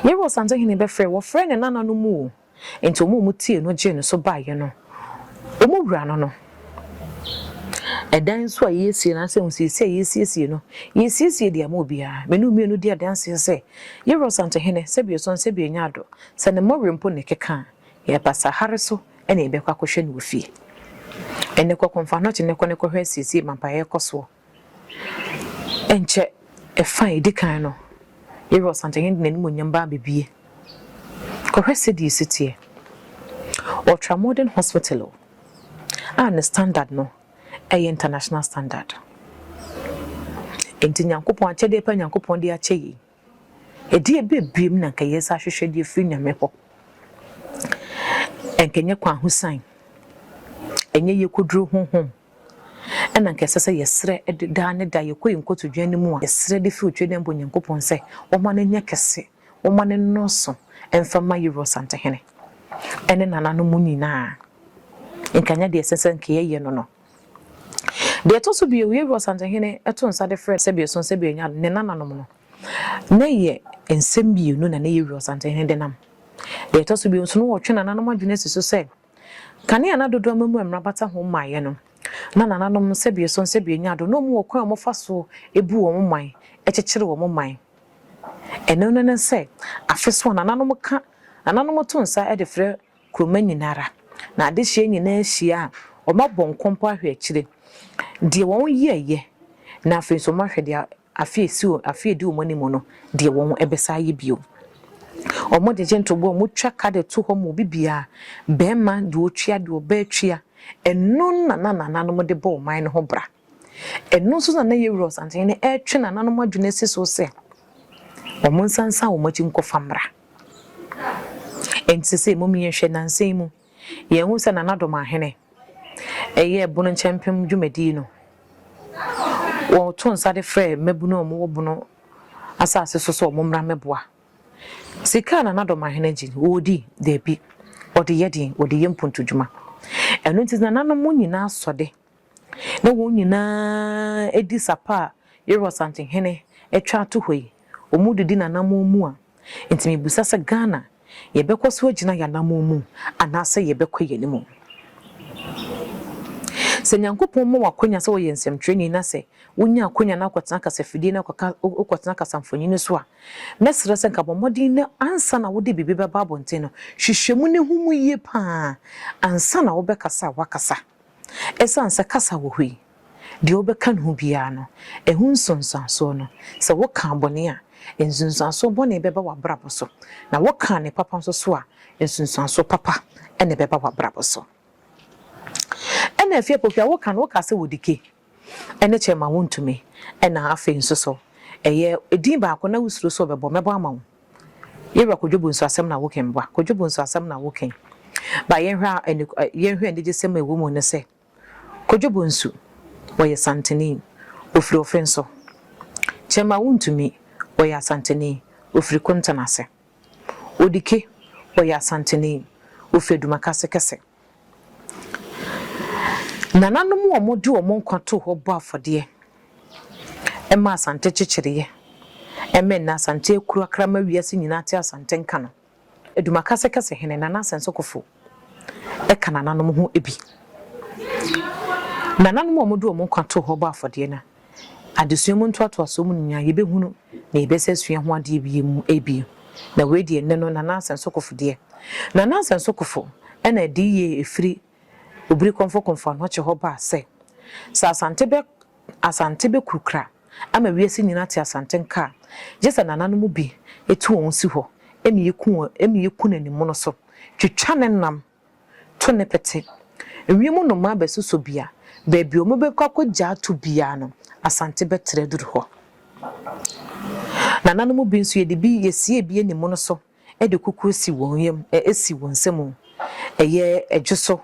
Yeroh Asantehene bɛfrɛɛ, wɔfrɛɛ ne nananom o, Enti wɔn a wɔtiee no gyee no so baeɛ no, wɔn wura no no. Ɛdan nso a yɛresie no, anaasɛ ahosiesie a yɛresiesie no, yɛresiesie de ama obiara. Me ne wo mmienu di adanseɛ sɛ, Yɛwura Ɔsantehene, sɛbi ɔsɔn, sɛbi ɛnyɛ ado, sɛ ne mmɔwerɛ mpo na ɛkeka a, yɛba sahare so na yɛbɛkɔ akɔhwɛ no wɔ fie. Ɛnnɛ kɔ Komfo-Anokye na kɔ ne kɔhwɛ asiesie ma mpaeɛ kɔ soɔ. Ɛnkyɛ, ɛfã a edi kan no, Yehowa Ɔsantehene de n'animuonyam ba abebue. Kɔhwɛ sɛdeɛ esi teɛ. Ultra-modern hospital o, a ne standard no yɛ international standard. Enti Nyankopɔn akyɛdeɛ pa Nyankopɔn de akyɛ yei. Ɛdeɛ bɛbiem na nka yɛsa ahwehwɛ de afiri Nyame hɔ? Ɛnka ɛnyɛ kwan ho sign, ɛnyɛ yɛkɔduro honhom ɛna anka ɛsɛ sɛ yɛsrɛ de daa ne da yɛkɔ yɛn nkotodwe anim a, yɛsrɛ de fi Otwedeɛmpa Onyankopɔn sɛ ɔmma no nyɛ kɛse, ɔmma no nnɔɔso mfa mma Yeru Ɔsantehene ne nananom nyinaa. Nka nyɛ deɛ ɛsɛ sɛ nka yɛyɛ no no. Deɛ ɛtɔ so bio, Yeru Ɔsantehene to nsa de frɛ sɛbi ɛso sɛbi ɛnya ne nananom no, na ɛyɛ nsɛm mmienu na na Yeru Ɔsantehene de nam. Deɛ ɛtɔ so bio nso, na wɔtwe nananom adwene asi so sɛ Kanea na dodoɔ amamu a mmara bata ho mmaeɛ no, na nananom sɛbieso nsɛbienya do na wɔn wɔ kwan a wɔfa so bu wɔn man, kyekyere wɔn man. Ɛno no ne sɛ, afe so a nananom ka, nananom to nsa de frɛ kuroma nyinara, na adehyeɛ nyinaa hyia a, Wɔabɔ nkɔmpɔ ahwɛ akyire deɛ wɔn yɛɛyɛ na afei nso wɔahwɛ deɛ afe a ɛsi wɔn afe a ɛdi wɔn anim no deɛ wɔn bɛsa ayɛ bio. Wɔgyegye ntoboa, wɔtwa ka de to hɔ ma obi biara, barima deɛ ɔtua deɛ ɔbaa tua. Ɛno na na nananom de bɔ ɔman no ho bra. Ɛno nso na na Yɛwura Ɔsantehene retwe nananom adwene asi so sɛ wɔnsansan wɔn akyi nkɔfa mmra. Enti seesei mom yɛnhwɛ nnansa yi mu, yɛahu sɛ Nana Dɔmahene ɛyɛɛ Bono Nkyɛmpem dwumadi no, wɔto nsa de frɛɛ mmabunu a wɔwɔ Bono asase so sɛ wɔmmra mmɛboa. Sika a Nana Dɔmahene gye no, ɔredi? Dabi. Ɔde yɛ deɛn? Ɔde yɛ mpuntudwuma. Ɛno nti nananom nyinaa sɔ de na wɔn nyinaa di sapa a Yeru Asantehene atwa ato hɔ yi, wɔdidi n'anammɔn mu a, nti mebisa sɛ Ghana, yɛbɛkɔ so agyina yɛn anammɔn mu anaasɛ yɛbɛkɔ yɛn anim? Sɛ Nyankopɔn ma wo akwanya sɛ woyɛ nsɛmtwerɛni na sɛ wonya akwanya na wokɔtena kasafidie na wokɔka wokɔtena kasamfonin so a, mɛsrɛ sɛ nka bɔ mmɔden na ansa na wode biribi bɛba abɔnten no, hwehwɛ mu na hu mu yie pa ara ansa na wobɛkasa a woakasa. Esiane sɛ kasa wɔ hɔ yi, deɛ wobɛka ne ho biara no, ɛho nsunsuansoɔ no, sɛ woka bɔne a, nsunsuansoɔ bɔne bɛba w'abrabɔ so, na woka ne papa nso so a, nsunsuansoɔ papa na ɛbɛba w'abrabɔ so. Ɛna afei Poku a woka no, woka sɛ wɔdike ne kyɛ ma wontumi, ɛna afei nso so ɛyɛ edin baako na wosuro sɛ ɔbɛbɔ, mɛbɔ ama wo. Yɛwura Kwadwo Bonsu asɛm na woken boa Kwadwo Bonsu asɛm na woken ba yɛnhwɛ a ɛne yɛnhwɛ anigyesɛm a ɛwɔ mu ne sɛ Kwadwo Bonsu ɔyɛ Santeni ɔfiri Ofenso Kyɛma Wontumi ɔyɛ Asanteni ɔfiri Kontanase Odike ɔyɛ Asanteni ɔfiri Adumakase Kɛse. Nananom a wɔde wɔn nkwa too hɔ bɔɔ afɔdeɛ maa Asante kyekyereeɛ ma ɛnnɛ Asante akurakra ma wiase nyinaa te Asante nka no, Adumakase Kɛse Hene Nana Asɛnso Kofo ka nananom ho bi. Nananom a wɔde wɔn nkwa too hɔ bɔɔ afɔdeɛ no, adesua mu ntoatoasoɔ mu no nyinaa yɛbɛhunu na yɛbɛsa asua ho adeɛ bi mu bio. Na wei deɛ nnɛ no Nana Asɛnso Kofo deɛ. Nana Asɛnso Kofo na adiyie a ɛfiri Obiri Kɔmfo Kɔmfo Anɔkye hɔ baa sɛ, sɛ Asante bɛ Asante bɛkurukura ama wiase nyinaa ate Asante nka a, gye sɛ nananom bi tu wɔn si hɔ ma yɛku wɔn ma yɛku no animono so, twitwa ne nam to ne pete. Wiem nnomaa bɛsosɔ bi a, baabi a wɔbɛkɔ akɔgya ato biara no, Asante bɛtrɛ aduru hɔ. Nananom bi nso, yɛde bi yɛsie bi animono so de kukuo si wɔn yam, si wɔn nsa mu, ɛyɛ ɛdwo so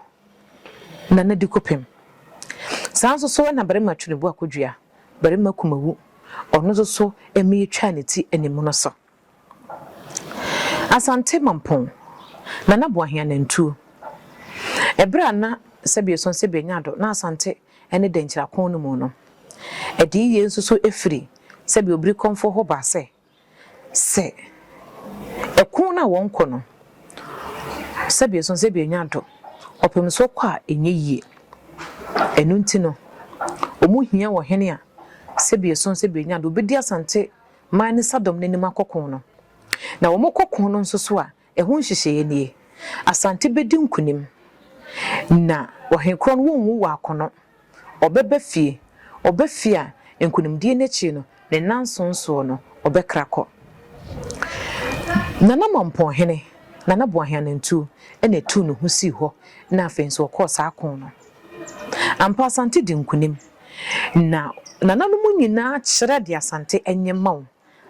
na na di kɔpem. Saa nso so na barima Twene Boakodua, barima Kumawu, ɔno nso so ɛma yɛtwaa ne ti animono so. Asante Mampong, Nana Boahen Anantuo. Ɛberɛ a na Sɛbieson Sɛbianyado na Asante ne Dɛnkyira ko no mu no, adiyie nso so firi Sɛbi Obirikɔmfoɔ hɔ baa sɛ, sɛ ɛko no a wɔnkɔ no, Sɛbieson Sɛbianyado, ɔpem so kɔ a ɛnyɛ yie. Ɛno nti no, wɔhia ɔhene a Sɛbieson Sɛbianyado ɔbɛdi Asante man ne Sodom no anim akɔ ko no. Na wɔkɔ ko no nso so a, ɛho nhyehyɛeɛ nie, Asante bɛdi nkonim, na ɔhekorɔ no wɔnwu wɔ akono. Ɔbɛba fie, ɔba fie a, nkonimdie no akyiri no, ne nnanson soɔ no, ɔbɛkra kɔ. Nana Mampɔnhene, Nana Boahen Anantuo na ɛtuu ne ho sii hɔ na afei nso ɔkɔɔ saa ko no. Ampa Asante di nkonim. Na nananom nyinaa kyerɛ deɛ Asante nyɛ ma wo.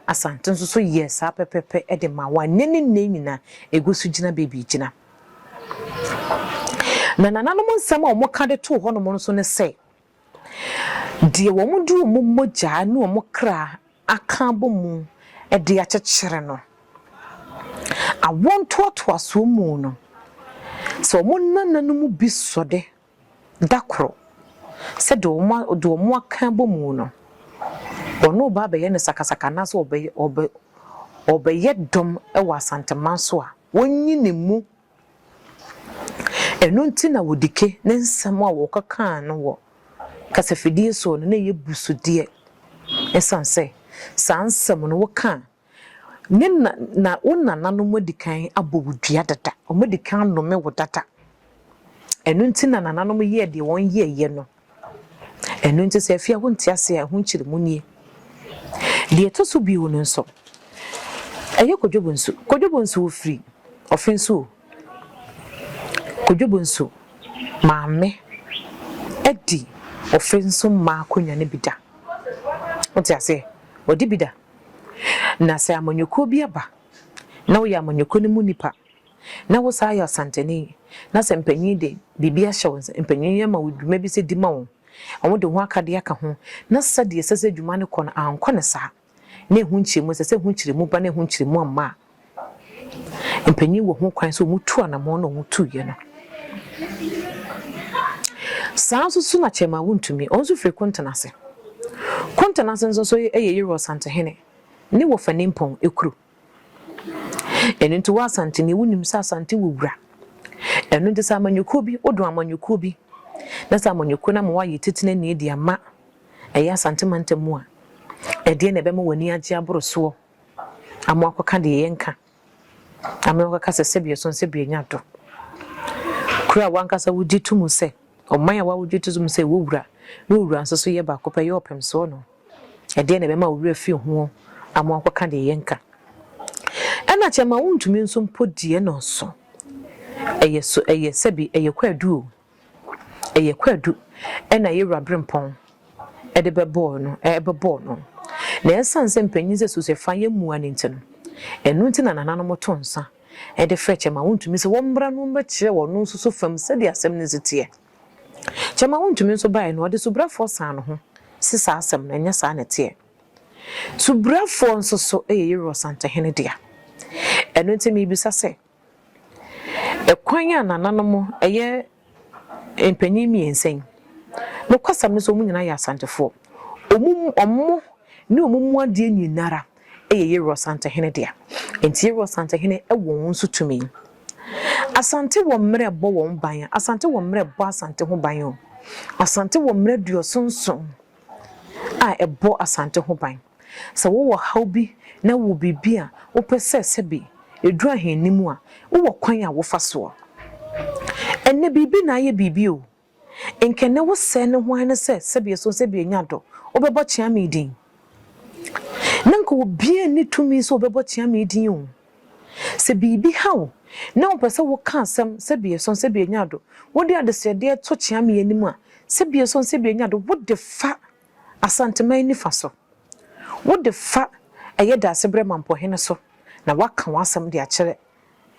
Asante nso so yɛɛ saa pɛpɛpɛ de maa wɔn a nnɛ ne nnɛ nyinaa ɛgu so gyina baabi gyina. Na nananom nsɛm a wɔka de too hɔnom nso ne sɛ, deɛ wɔde wɔn mogya ne wɔn kra aka abɔ mu de akyekyere no, awoɔ ntoatoasoɔ mu no, sɛ wɔn nananom bi sɔ de da koro sɛ deɛ wɔn deɛ wɔn aka abɔ mu no, wɔne wo ba abɛyɛ no sakasaka anaasɛ wɔbɛyɛ wɔbɛ wɔbɛyɛ dɔm wɔ Asanteman so a, wɔnyi ne mu. Ɛno nti na Wodike ne nsɛm a wɔkɔkaa no wɔ kasafidie soɔ no na ɛyɛ busudeɛ. Ɛsiane sɛ saa nsɛm no woka a, Ne na, na wo nananom adi kan abɔ wo dua dada, wɔadi kan anome wo dada. Ɛno nti na nananom yɛɛ deɛ wɔn yɛɛyɛ no. Ɛno nti sɛ afie a wonte ase a, ɛho nkyerɛmu nie. Deɛ ɛtɔ so bio no nso, ɛyɛ Kwadwo Bonsu. Kwadwo Bonsu wɔfiri Ɔfenso o. Kwadwo Bonsu maame adi Ɔfenso mmaa akonnwa no bi da. Wote aseɛ? Wadi bi da. Na sɛ amanyɔkuo bi aba na woyɛ amanyɔkuo no mu nipa na wo saa yɛ Asanteni na sɛ mpanyin de biribi ahyɛ wo nsa, mpanyin ama wo dwuma bi sɛ di ma wɔn, wɔde ho akadeɛ aka ho, na sɛdeɛ ɛsɛ sɛ dwuma no kɔ no ankɔ no saa, na ɛho nkyerɛmu, ɛsɛ sɛ ɛho nkyerɛmu ba na ɛho nkyerɛmu amma a, mpanyin wɔ ho kwan sɛ wɔtu anammɔn na wɔtuiɛ no. Saa nso so na Kyɛrema Wontumi, ɔno nso firi Kontenase. Kontenase nso so yɛ Yerua Ɔsantehene ne Wɔfa Nimpɔn kuro. Ɛno nti wo Asanteni wonim sɛ Asante wɔ wura. Ɛno nti sɛ amanyɔkuo bi, wodɔn amanyɔkuo bi, na sɛ amanyɔkuo no ama woayɛ titenani de ama ɛyɛ Asante mantam mu a, ɛdeɛn na ɛbɛma w'ani agye aboro soɔ ama woakɔka deɛ yɛnka, ama woakɔka sɛ sɛbi ɛso sɛbi ɛnya do. Kuro a w'ankasa wogye to mu sɛ, ɔman a wogye to mu sɛ ɛwɔ wura, na owura nso so yɛ baako pɛ, yɛ ɔpɛmsoɔ no. Ɛdeɛn na ɛbɛma wo werɛ afi ho ama woakɔka deɛ yɛnka? Ɛna kyɛ ma wontumi nso mpo deɛ na ɔso. Ɛyɛ so, ɛyɛ sɛbi, ɛyɛ kwaadu o. Ɛyɛ kwaadu ɛna yɛwura berempɔn ɛde bɛbɔɔ no, ɛbɛbɔɔ no. Na ɛsiane sɛ mpanyin sɛ susuɛfa yɛ mua no nti no, ɛno nti na nananom to nsa ɛde frɛ kyɛ ma wontumi sɛ wɔmmra no mmɛkyerɛ wɔn nso so fam sɛdeɛ asɛm no si teɛ. Kyɛma wontumi nso baeɛ no, ɔde subrafoɔ saa no ho se saa asɛm no, ɛnyɛ saa na ɛteɛ. Subrafoɔ nso so yɛ Yerua Ɔsantehene dea. Ɛno nti merebisa sɛ, ɛkwan a nananom ɛyɛ mpanyin mmiɛnsa yi, nokwasɛm ne sɛ wɔn nyinaa yɛ Asantefoɔ. Wɔn wɔn ne wɔn mu adeɛ nyinara yɛ Yerua Ɔsantehene dea. Nti Yerua Ɔsantehene wɔ wɔn nso tumi. Asante wɔ mmerɛ bɔ wɔn ban. Asante wɔ mmerɛ bɔ Asante ho ban o. Asante wɔ mmerɛ 77 a ɛbɔ Asante ho ban. Sɛ wowɔ haw bi na wowɔ biribi a wopɛ sɛ sɛbi ɛduru ahenni mu a, wowɔ kwan a wofa soɔ. Ɛnnɛ biribi na ayɛ biribi o. Nkɛnɛ wo sɛɛ ne ho ara ne sɛ sɛbi ɛso sɛbi ɛnya dɔ, wobɛbɔ Kyeame din. Na nka obiara nni tumi sɛ ɔbɛbɔ Kyeame din o. Sɛ biribi ha wo na wopɛ sɛ woka asɛm sɛbi ɛso sɛbi ɛnya do, wode adesrɛdeɛ to Kyeame anim a, sɛbi ɛso sɛbi ɛnya do, wode fa Asanteman nifa so. Wode fa ɛyɛ Daasebrɛ Mampɔhene so na woaka w'asɛm de akyerɛ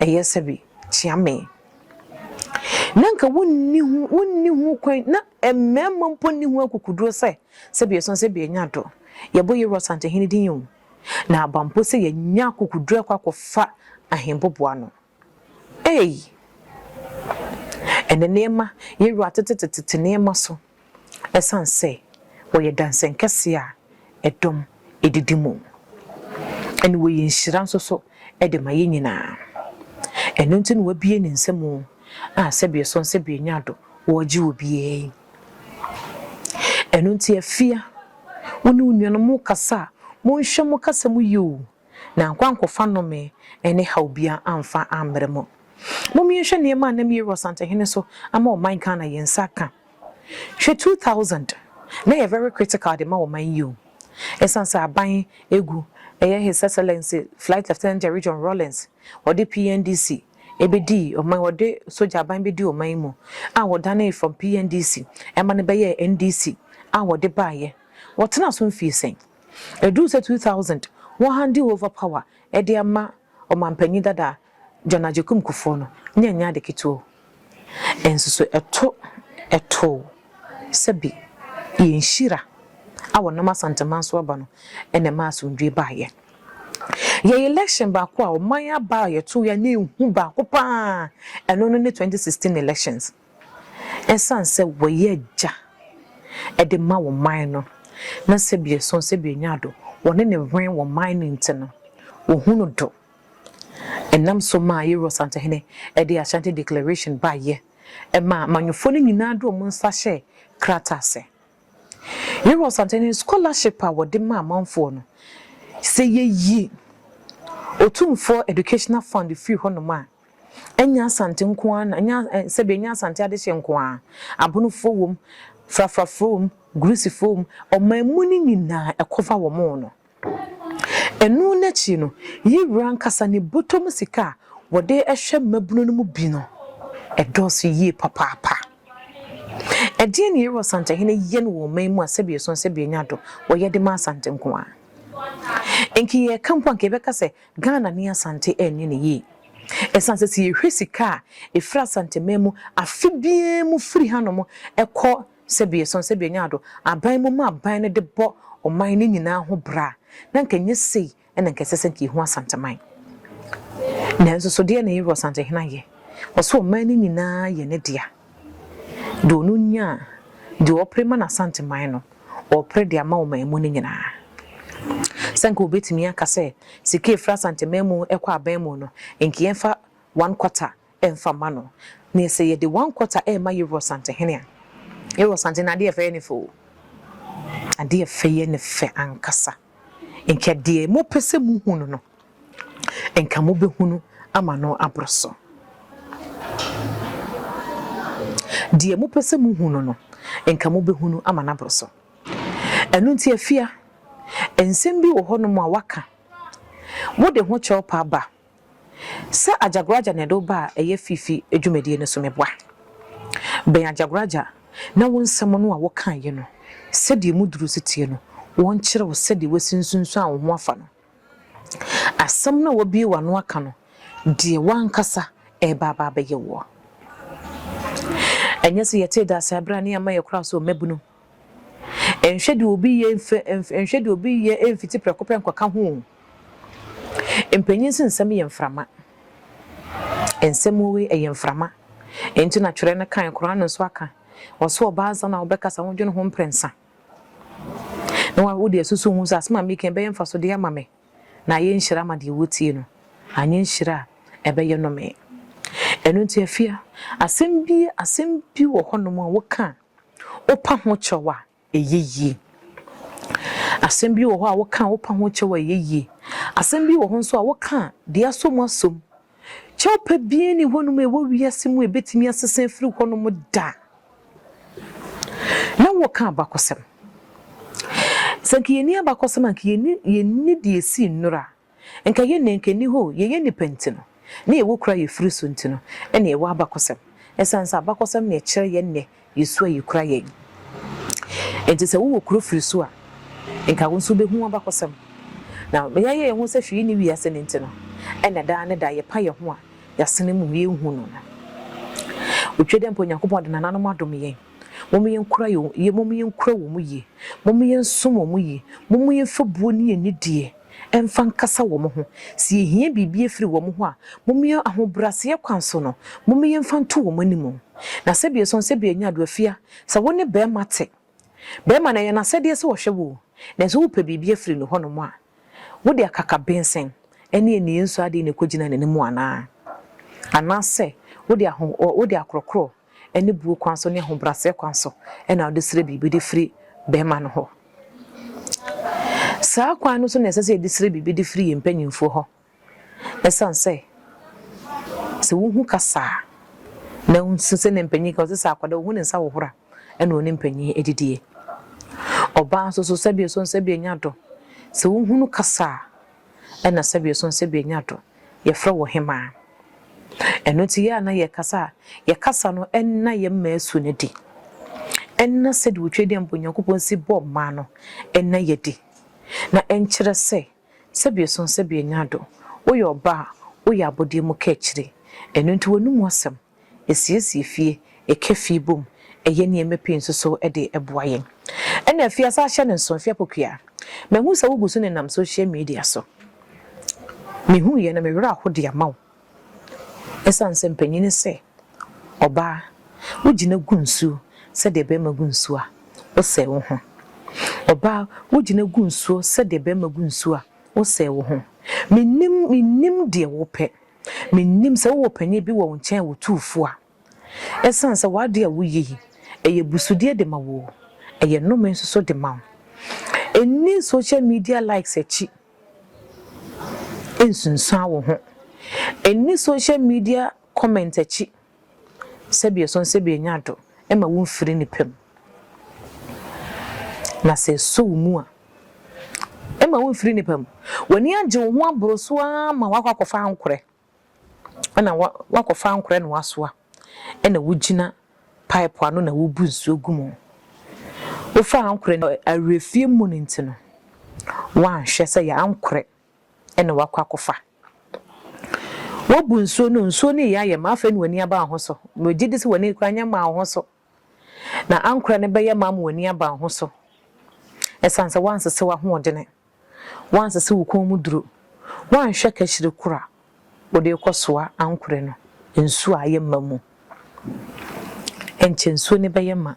ɛyɛ sɛbi Kyeame. Na nka wonni ho wonni ho kwan na mmarima mpo nni ho akokoduro sɛ sɛbi ɛso sɛbi ɛnya do. Yɛbɔ Yewura Asantehene din o. Na aba mpo sɛ yɛanya akokoduru akɔ akɔfa ahemboboa no. Ei! Ɛnɛ nneɛma, yɛn wura atetetetete nneɛma so ɛsiane sɛ wɔyɛ dansɛnkɛseɛ a ɛdɔm didi mu. Ɛna wɔyɛ nhyira nso so de ma yɛn nyinaa. Ɛno nti na wabue ne nsa mu a sɛdeɛ ɛsɔ sɛdeɛ ɛnya do wɔregye obiara yi. Ɛno nti afia, wo ne wo nuanom mokasa a, monhwɛ mo kasa mu yie o, na ankɔ ankɔfa nnome ne haw biara amfa ammrɛ mo. Mom yɛnhwɛ nneɛma a na Mary Ɔsantehene so ama ɔman Ghana yɛn nsa aka. Hwɛ 2000, na ɛyɛ very critical de ma ɔman yi o. Ɛsiane sɛ aban egu, ɛyɛ His Excellency Flight Lieutenant Jerry John Rawlings, ɔde PNDC ɛbɛdii ɔman, wɔde sogya aban bɛdii ɔman yi mu a wɔdanee from PNDC ɛma no bɛyɛɛ NDC a wɔde baeɛ. Wɔtenaa so mfie sɛn? Ɛduruu sɛ 2000 wɔ hande over power ɛde ama ɔmanpanyin dada John Agyekum Kufuor no, na ɛnyɛ ade ketewa o. Nso so ɛto ɛtoo sɛbi yɛn nhyira a wɔnam Asanteman so aba no na ɛmaa asomdwoe baeɛ. Yɛn election baako a ɔman aba a yɛtoo yɛ na ehu baako paa, ɛno no ne 2016 elections. Ɛsiane sɛ wɔyɛ agya de ma wɔn man no, na sɛbi ɛsɔn sɛbi ɛnya ado, wɔne ne wɛn wɔn man no nti no, wɔhu no do. Ɛnam so maa Yeru Asantehene de Ashanti Declaration baeɛ, ɛmaa amanyɔfoɔ no nyinaa de wɔn nsa hyɛɛ krataa ase. Yeru Asantehene scholarship a wɔde ma amanfoɔ no, sɛ yɛyi Otumfoɔ Educational Fund firi hɔnom a, Ɛnyɛ Asante nko ara na, ɛnyɛ sɛbe ɛnyɛ Asante adehyeɛ nko ara. Abonofoɔ wom, Frafrafoɔ wom, Gurisifoɔ wom, ɔman mu no nyinaa ɛkɔva wɔn no. Ɛno no akyi no, yi wura ankasa ne bɔtɔ mu sika a wɔde hwɛ mmabunu no mu bi no, ɛdɔɔso yie papaapa. Ɛdeɛn na Yeru Asantehene yɛ no wɔ ɔman mu a sɛbi ɛsɔn sɛbi ɛnya do wɔyɛ de ma Asante nko ara? Nka yɛreka mpo a nka yɛbɛka sɛ Ghana ne Asante ɛnyɛ no yie. Ɛsiane sɛ sɛ yɛhwɛ sika a ɛfiri Asanteman mu afe biara mu firi hanom kɔ Sɛbi ɛsɔn sɛbi ɛnyɛ ado, aban mu ma aban no de bɔ ɔman no nyinaa ho bra a, na anka ɛnyɛ sei na anka ɛsɛ sɛ anka yɛhu Asanteman. Nanso so deɛ na Yeru Asantehene ayɛ? Ɔse ɔman no nyinaa yɛ ne dea. Deɛ ɔno nya a, deɛ ɔpere ma n'Asanteman no, ɔrepere de ama ɔman mu no nyinaa. Sɛ anka ɔbɛtumi aka sɛ sika a ɛfiri Asanteman mu kɔ aban mu no, anka yɛmfa one quarter mfa mma no. Na sɛ yɛde one quarter rema Yeru Ɔsantehene a, Yeru Ɔsantehene adeɛ ɛfɛ yɛ ne fɛ o. Adeɛ ɛfɛ yɛ ne fɛ ankasa. Nka deɛ mopɛ sɛ muhunu no, nka mobɛhunu ama no aboro so. Deɛ mopɛ sɛ muhunu no, nka mobɛhunu ama no aboro so. Ɛno nti Afia, nsɛm bi wɔ hɔnom a waka, wode ho kyɛw pa ba Sɛ Agyagoragya na ɛde wo ba a ɛyɛ fifi dwumadie no so meboa. Bɛn Agyagoragya na wo nsɛm no a wokaeɛ no sɛdeɛ emu duru si teɛ no wɔnkyerɛ wo sɛdeɛ woasi nsunsuan wo ho afa no. Asɛm no a woabue w'ano aka no deɛ w'ankasa ɛreba aba abɛyɛ woɔ. Ɛnyɛ sɛ yɛtee dase berɛ a ne yɛama yɛkora so mmabunu. Nhwɛ deɛ obi yɛ mf nhwɛ deɛ obi yɛ mfiti prɛko pɛ nkɔka ho o. Mpanyin se nsɛm yɛ mframa. Nsɛm wei ɛyɛ mframa. Enti na twerɛ no kae, Koran no nso aka. Ɔse ɔbaa ansa na wobɛkasa wodwene ho mprɛnsa. Na wode asusu ho sɛ asɛm a meka yi ɛbɛyɛ mfasodeɛ ama me na ayɛ nhyira ama deɛ wɔtie no. Anyɛ nhyira a ɛbɛyɛ nnome. Ɛno nti Afia, asɛm bi asɛm bi wɔ hɔnom a woka a, wopa ho kyɛw a, ɛyɛ yie. Asɛm bi wɔ hɔ a woka a wopa ho kyɛw a ɛyɛ yie. Asɛm bi wɔ hɔ nso a woka a deɛ asɔ mu asɔ mu. Kyɛwpa biara nni hɔnom a ɛwɔ wiase mu a ɛbɛtumi asesa afiri hɔnom da. Na wɔka abakɔsɛm. Sɛ nka yɛnni abakɔsɛm a nka yɛnni yɛnni deɛ ɛsii nnora. Nka yɛn nnɛ nka ɛnni hɔ o, yɛyɛ nnipa nti no, ne yɛwɔ kuro a yɛfiri so nti no, ɛna yɛwɔ abakɔsɛm. Ɛsiane sɛ abakɔsɛm na ɛkyerɛ yɛn nnɛ yɛn su a yɛkura yɛn. Enti sɛ wowɔ kuro firi so a, nka wo nso wobɛhu w'abakɔsɛm. Na yɛayɛ yɛn ho sɛ hwee nni wiase no nti no, ɛna daa ne daa yɛpa yɛn ho a yɛasene mu yɛnhu no no. Otwa dɛ mpo Onyankopɔn de nananom adom yɛn. Mom yɛnkura yɛn, mom yɛnkura wɔn yie. Mom yɛnsom wɔn yie. Mom yɛmfa buo ne anidie mfa nkasa wɔn ho. Sɛ yɛhia biribi afiri wɔn hɔ a, mom yɛn ahobrɛaseɛ kwan so no, mom yɛmfa nto wɔn anim. Na sɛbi ɛsɔn sɛbi ɛnyɛ ado afia, sɛ wo ne barima te, barima no ɛyɛ n'asɛdeɛ sɛ ɔhwɛ wo o, nanso wopɛ biribi afiri ne hɔnom a, wode akakabensɛn ne aniɛnsuo adeɛ na ɛkɔgyina n'anim anaa? Anaasɛ wode aho wode akorɔkorɔ ne buo kwan so ne ahobrɛaseɛ kwan so na wode srɛ biribi de firi barima no hɔ. Saa kwan no so na ɛsɛ sɛ yɛde srɛ biribi de firi yɛn mpanimfoɔ hɔ. Ɛsiane sɛ, sɛ wohu kasa a, na wohu sɛ ne mpanyin ka, ɔsɛ sɛ akwadaa ohu ne nsa hohoro a, ɛna ɔne mpanyin adidie. Ɔbaa nso so sɛbi so sɛbi anya dɔ. Sɛ wohunu kasa a, ɛna sɛbi so sɛbi anya dɔ. Yɛfrɛ wo hemaa. Ɛno nti yɛ a na yɛkasa a, yɛkasa no ɛnna yɛn mmaa su no adi. Ɛnna sɛdeɛ Otwedeɛmpa Onyankopɔn si bɔɔ mmaa no ɛnna yɛadi. Na ɛnkyerɛ sɛ, sɛbi ɛso sɛbi ɛnyɛ ado. Woyɛ ɔbaa a, woyɛ abɔdeɛ mu kaakyire. Ɛno nti w'anomu asɛm Esiesie fie, ɛka fie bom, ɛyɛ nneɛma pii nso so de boa yɛn. Ɛna afei asan ahyɛ no nso, Afia Pokuaa, mahu sɛ wogu so nenam social media so. Mehuiɛ no, me werɛ aho de ama wo. Ɛsiane sɛ mpanyin se, ɔbaa, wogyina gu nsuo sɛdeɛ barima gu nsuo a, wosɛe wo ho. Ɔbaa, wogyina gu nsuo sɛdeɛ barima gu nsuo a, wosɛe wo ho. Mennim, mennim deɛ wopɛ. Mennim sɛ wowɔ panin bi wɔ wo nkyɛn a ɔtu wo fo a. Ɛsiane sɛ w'adeɛ a woyɛ yi, ɛyɛ abusudeɛ de ma wo o, ɛyɛ nnome nso so de ma wo. Nni social media likes akyi nsunsuan wo ho. Nni social media. comment akyi sɛbi ɛsɔn sɛbi enya ado ɛma wo mfiri nipa mu. Na sɛ ɛsɔ wo mu a, ɛma wo mfiri nipa mu. W'ani agye wo ho aboro so ara ma wakɔ akɔfa ankorɛ. Ɛna wakɔfa ankorɛ na wasoa. Ɛna wogyina pipe ano na wobu nsuo gu mu. Wofa ankorɛ no awerɛfie mu no nti no, woanhwɛ sɛ yɛ ankorɛ ɛna wakɔ akɔfa. Wobu nsuo no, nsuo no yɛ ayɛ ma afei na w'ani aba ho so. Megye di sɛ w'ani koraa nyɛ maa wo ho so. Na ankorɛ no bɛyɛ ma ama w'ani aba ho so. Ɛsiane sɛ woansese w'ahoɔdene, woansese wo kɔn mu duro, woanhwɛ kahyire koro a wode rekɔsoa ankorɛ no, nsuo a ayɛ ma mu. Ɛnkyɛ nsuo no bɛyɛ ma,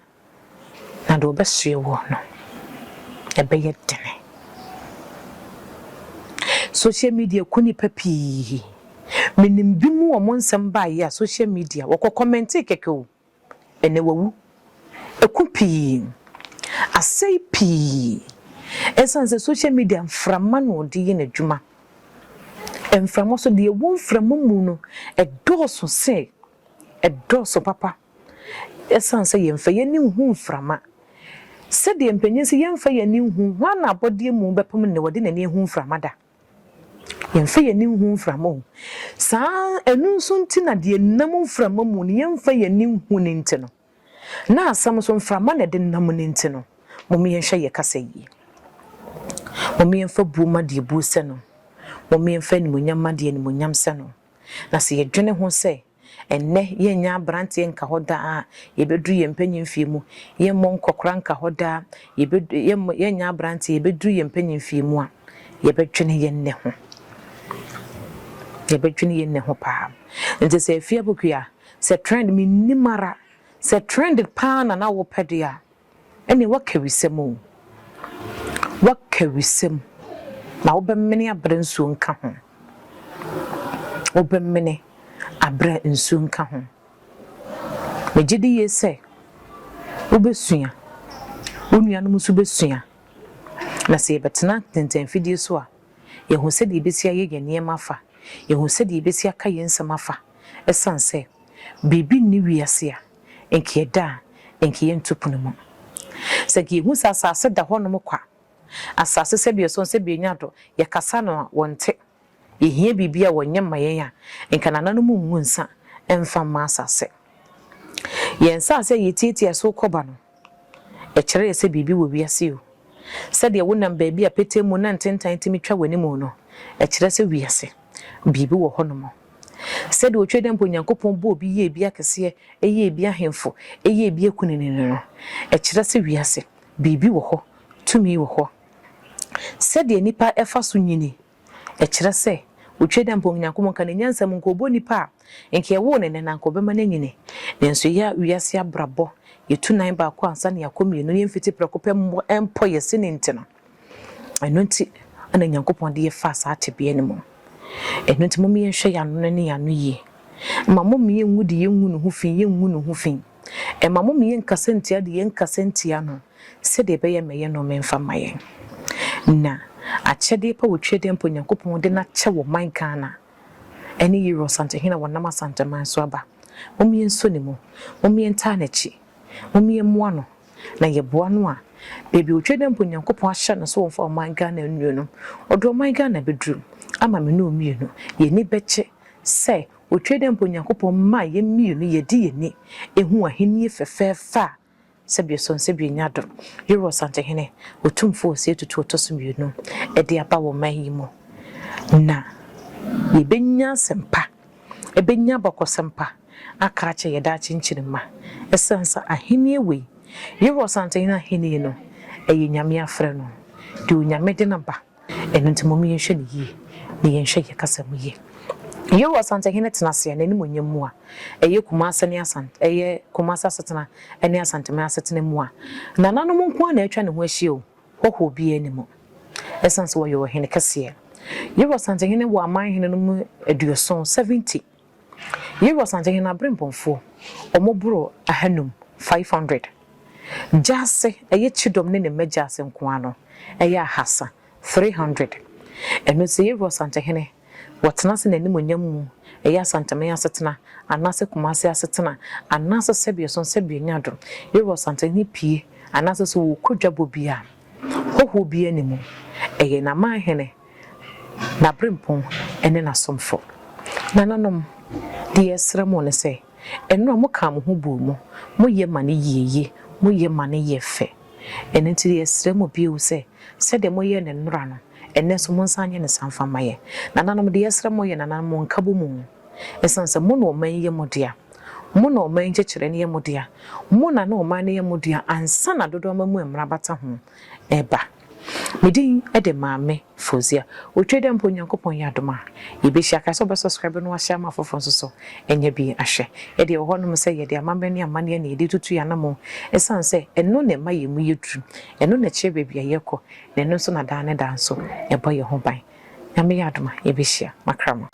na deɛ ɔbɛsoɛ wɔ no, ɛbɛyɛ dene. Social media ku nipa pii. Menim bi mu wɔn nsɛm baeɛ a social media wɔkɔ comment kɛkɛ o. Ɛnɛ wawu. Ɛku pii. Asɛe pii. Ɛsiane sɛ social media mframa na ɔde yɛ n'adwuma. Mframa so deɛ ɛwɔ mframa mu no, ɛdɔɔso sɛ ɛdɔɔso papa. Ɛsiane sɛ yɛmfa yɛn ani nhu mframa. Sɛdeɛ mpanyin sɛ yɛmfa yɛn ani nhu, hwan na abɔdeɛ mu bɛpem nnɛ wɔde n'ani ahu mframa da? Yɛmfa yɛn ani nhu mframa o. Saa ɛno nso nti na deɛ nam mframa mu no yɛmfa yɛn ani nhu no nti no, na asɛm nso mframa na ɛde nam no nti no, mom yɛnhwɛ yɛ kasa yie. Mom yɛmfa buo ma deɛ buo sɛ no. Mom yɛmfa animuonyam ma deɛ animuonyam sɛ no. Na sɛ yɛdwene ho sɛ ɛnnɛ yɛnyɛ aberanteɛ nka hɔ daa, yɛbɛduru yɛn mpanyin fie mu, yɛmmɔ nkɔkora nka hɔ daa, yɛnyɛ aberanteɛ yɛbɛduru yɛn mpanyin fie mu a, yɛbɛdwene yɛn nne ho. Yɛbɛdwene yɛn nne ho paa. Nti sɛ Afia Pokuaa, sɛ trend mennim ara, sɛ trend paa na na wopɛ deɛ a, ɛne woaka wisɛm o. Woaka wisɛm na wobɛmene abrɛ nsuo nka ho. Wobɛmene abrɛ nsuo nka ho. Megye di yie sɛ wobɛsua, wo nuanom nso bɛsua. Na sɛ yɛbɛtena ntɛntɛnfidie so a, yɛhu sɛdeɛ yɛbɛsi ayɛ yɛn nneɛma afa, yɛhu sɛdeɛ yɛbɛsi aka yɛn nsɛm afa, ɛsiane sɛ biribi nni wiase a nka yɛda a nka yɛnto pono mu. Sɛ nka yɛhu sɛ asase da hɔnom kwa, asase sɛbi ɛsɔn sɛbi enya do, yɛkasa no a wɔnte. Yɛhia biribi a wɔnyɛ mma yɛn a, nka nananom ngu nsa mfa mma asase. Yɛn nsase a yɛtiatia so kɔba no, ɛkyerɛ yɛ sɛ biribi wɔ wiase o. Sɛdeɛ wonam baabi a petee mu na ntentan tumi twa w'anim no, ɛkyerɛ sɛ wiase, biribi wɔ hɔnom. Sɛdeɛ otwa dɛ mpo Onyankopɔn bɔɔ obi yɛɛ bi akɛseɛ, ɛyɛɛ bi ahemfo, ɛyɛɛ bi akunini no, ɛkyerɛ sɛ wiase, biribi wɔ hɔ, tumi wɔ hɔ. Sɛdeɛ nipa ɛfa so nyini, ɛkyerɛ sɛ otwa dɛ mpo Onyankopɔn ka ne nyansa mu nka ɔbɔ nipa a, nka ɛwoo ne nɛ na nka ɔbɛma no anyini. Nanso yɛ wiase abrabɔ, yɛtu nan baako ansa na yɛakɔ mmienu, yɛmfiti prɛko pɛ mmɔ ɛmpɔ yɛse ne nti no. Ɛno nti ɛna Nyankopɔn de yɛfaa saa tebea no mu. Ɛno nti mom yɛnhwɛ yɛn ano ne yɛn ano yie. Ma mom yɛngu de yɛngu ne ho fi, yɛngu ne ho fi. Ɛma mom yɛnkasa ntia de yɛnkasa ntia no sɛdeɛ ɛbɛyɛ ma yɛn nnome mfa mma yɛn. Na akyɛdeɛ pa wɔ Twedeɛ mpo Nyankopɔn de no akyɛ wɔ man Ghana ɛne Yeru Asantehene a wɔnam Asanteman so aba. Mom yɛnsɔ ne mu, mom yɛntaa n'akyi, mom yɛmmoa no, na yɛboa no a, baabi a otwa dɛ mpo Nyankopɔn ahyɛ no sɛ wɔmfa ɔman Ghana nnuru no, ɔde ɔman Ghana bɛduru ama me ne wo mmienu. Yɛn ani bɛgye sɛ otwa dɛ mpo Nyankopɔn maa yɛn mmienu yɛde yɛn ani hu ahennie fɛfɛɛfɛ a sɛbi ɔsɔ nsɛbi anya do, Yero Ɔsantehene, Otumfoɔ Osei Tutu Ɔtɔ So Mmienu de aba wɔ ɔman yi mu. Na yɛbɛnya asɛmpa, ɛbɛnya abakɔsɛm pa aka akyerɛ yɛn daakye nkyirimma. Ɛsiane sɛ ahennie wei, Yehowa Ɔsantehene ahennie no, ɛyɛ Nyame afrɛ no, deɛ Onyame de no ba. Ɛno nti mom yɛnhwɛ no yie na yɛnhwɛ yɛn kasa mu yie. Yehowa Ɔsantehene tena ase a n'animuonyam mu a, ɛyɛ Kumase ne Asante, ɛyɛ Kumase asetena ne Asanteman asetena mu a, nananom nko ara na atwa ne ho ahyia o, hɔhoɔ biara nni mu. Ɛsiane sɛ ɔyɛ ɔhene kɛseɛ. Yehowa Ɔsantehene wɔ aman hene no mu aduɔson, 70. Yehowa Ɔsantehene aberempɔnfoɔ, wɔboro ahanum, 500. Gyase, ɛyɛ Kyidɔm ne ne mma Gyase nko ara no, ɛyɛ ahasa, 300. Ɛno nti Yehowa Ɔsantehene Wɔtena ase n'animuonyam mu, ɛyɛ Asanteman asetena, anaasɛ Kumase asetena, anaasɛ sɛbeɛso sɛbeɛ do, yɛwɔ Asantehene pie, anaasɛ sɛ wɔkɔ dwabɔ bi a, hɔhoɔ bi anim, ɛyɛ n'amanhene, n'aberempɔn ne n'asomfo. Nananom, deɛ yɛsrɛ mo ne sɛ, ɛno a moka mo ho buu mu, moyɛ ma no yie, moyɛ ma no yɛ fɛ. Ɛno nti yɛsrɛ mo bio sɛ, sɛdeɛ moyɛ ne nnora no, ɛnɛ nso monsan nyɛ ne saa mfa mma yɛn. Nananom, deɛ yɛsrɛ mo yɛ nananom mo nka bɔ mu. Ɛsiane sɛ mo na ɔman yi yɛ mo dea, mo na ɔman yi nkyekyerɛ no yɛ mo dea, mo na na ɔman no yɛ mo dea ansa na dodoɔ ama mu mmara bata ho ɛba. Me din de Maame Fozia. Otwa dɛ mpo Onyankopɔn yɛ adom a, yɛbɛhyia. Kae sɛ wobɛ subscribe no wahyɛ ama afoforɔ nso so ɛnyɛ bi ahwɛ. Yɛde wɔ hɔnom sɛ yɛde amammerɛ ne amanneɛ na yɛde tutu yɛn anammɔn, ɛsiane sɛ ɛno na ɛma yɛn mu yɛ duru, ɛno na ɛkyerɛ baabi a yɛkɔ, na ɛno nso na daa ne daa nso ɛbɔ yɛn ho ban. Nyame yɛ adom a, yɛbɛhyia. Makrama.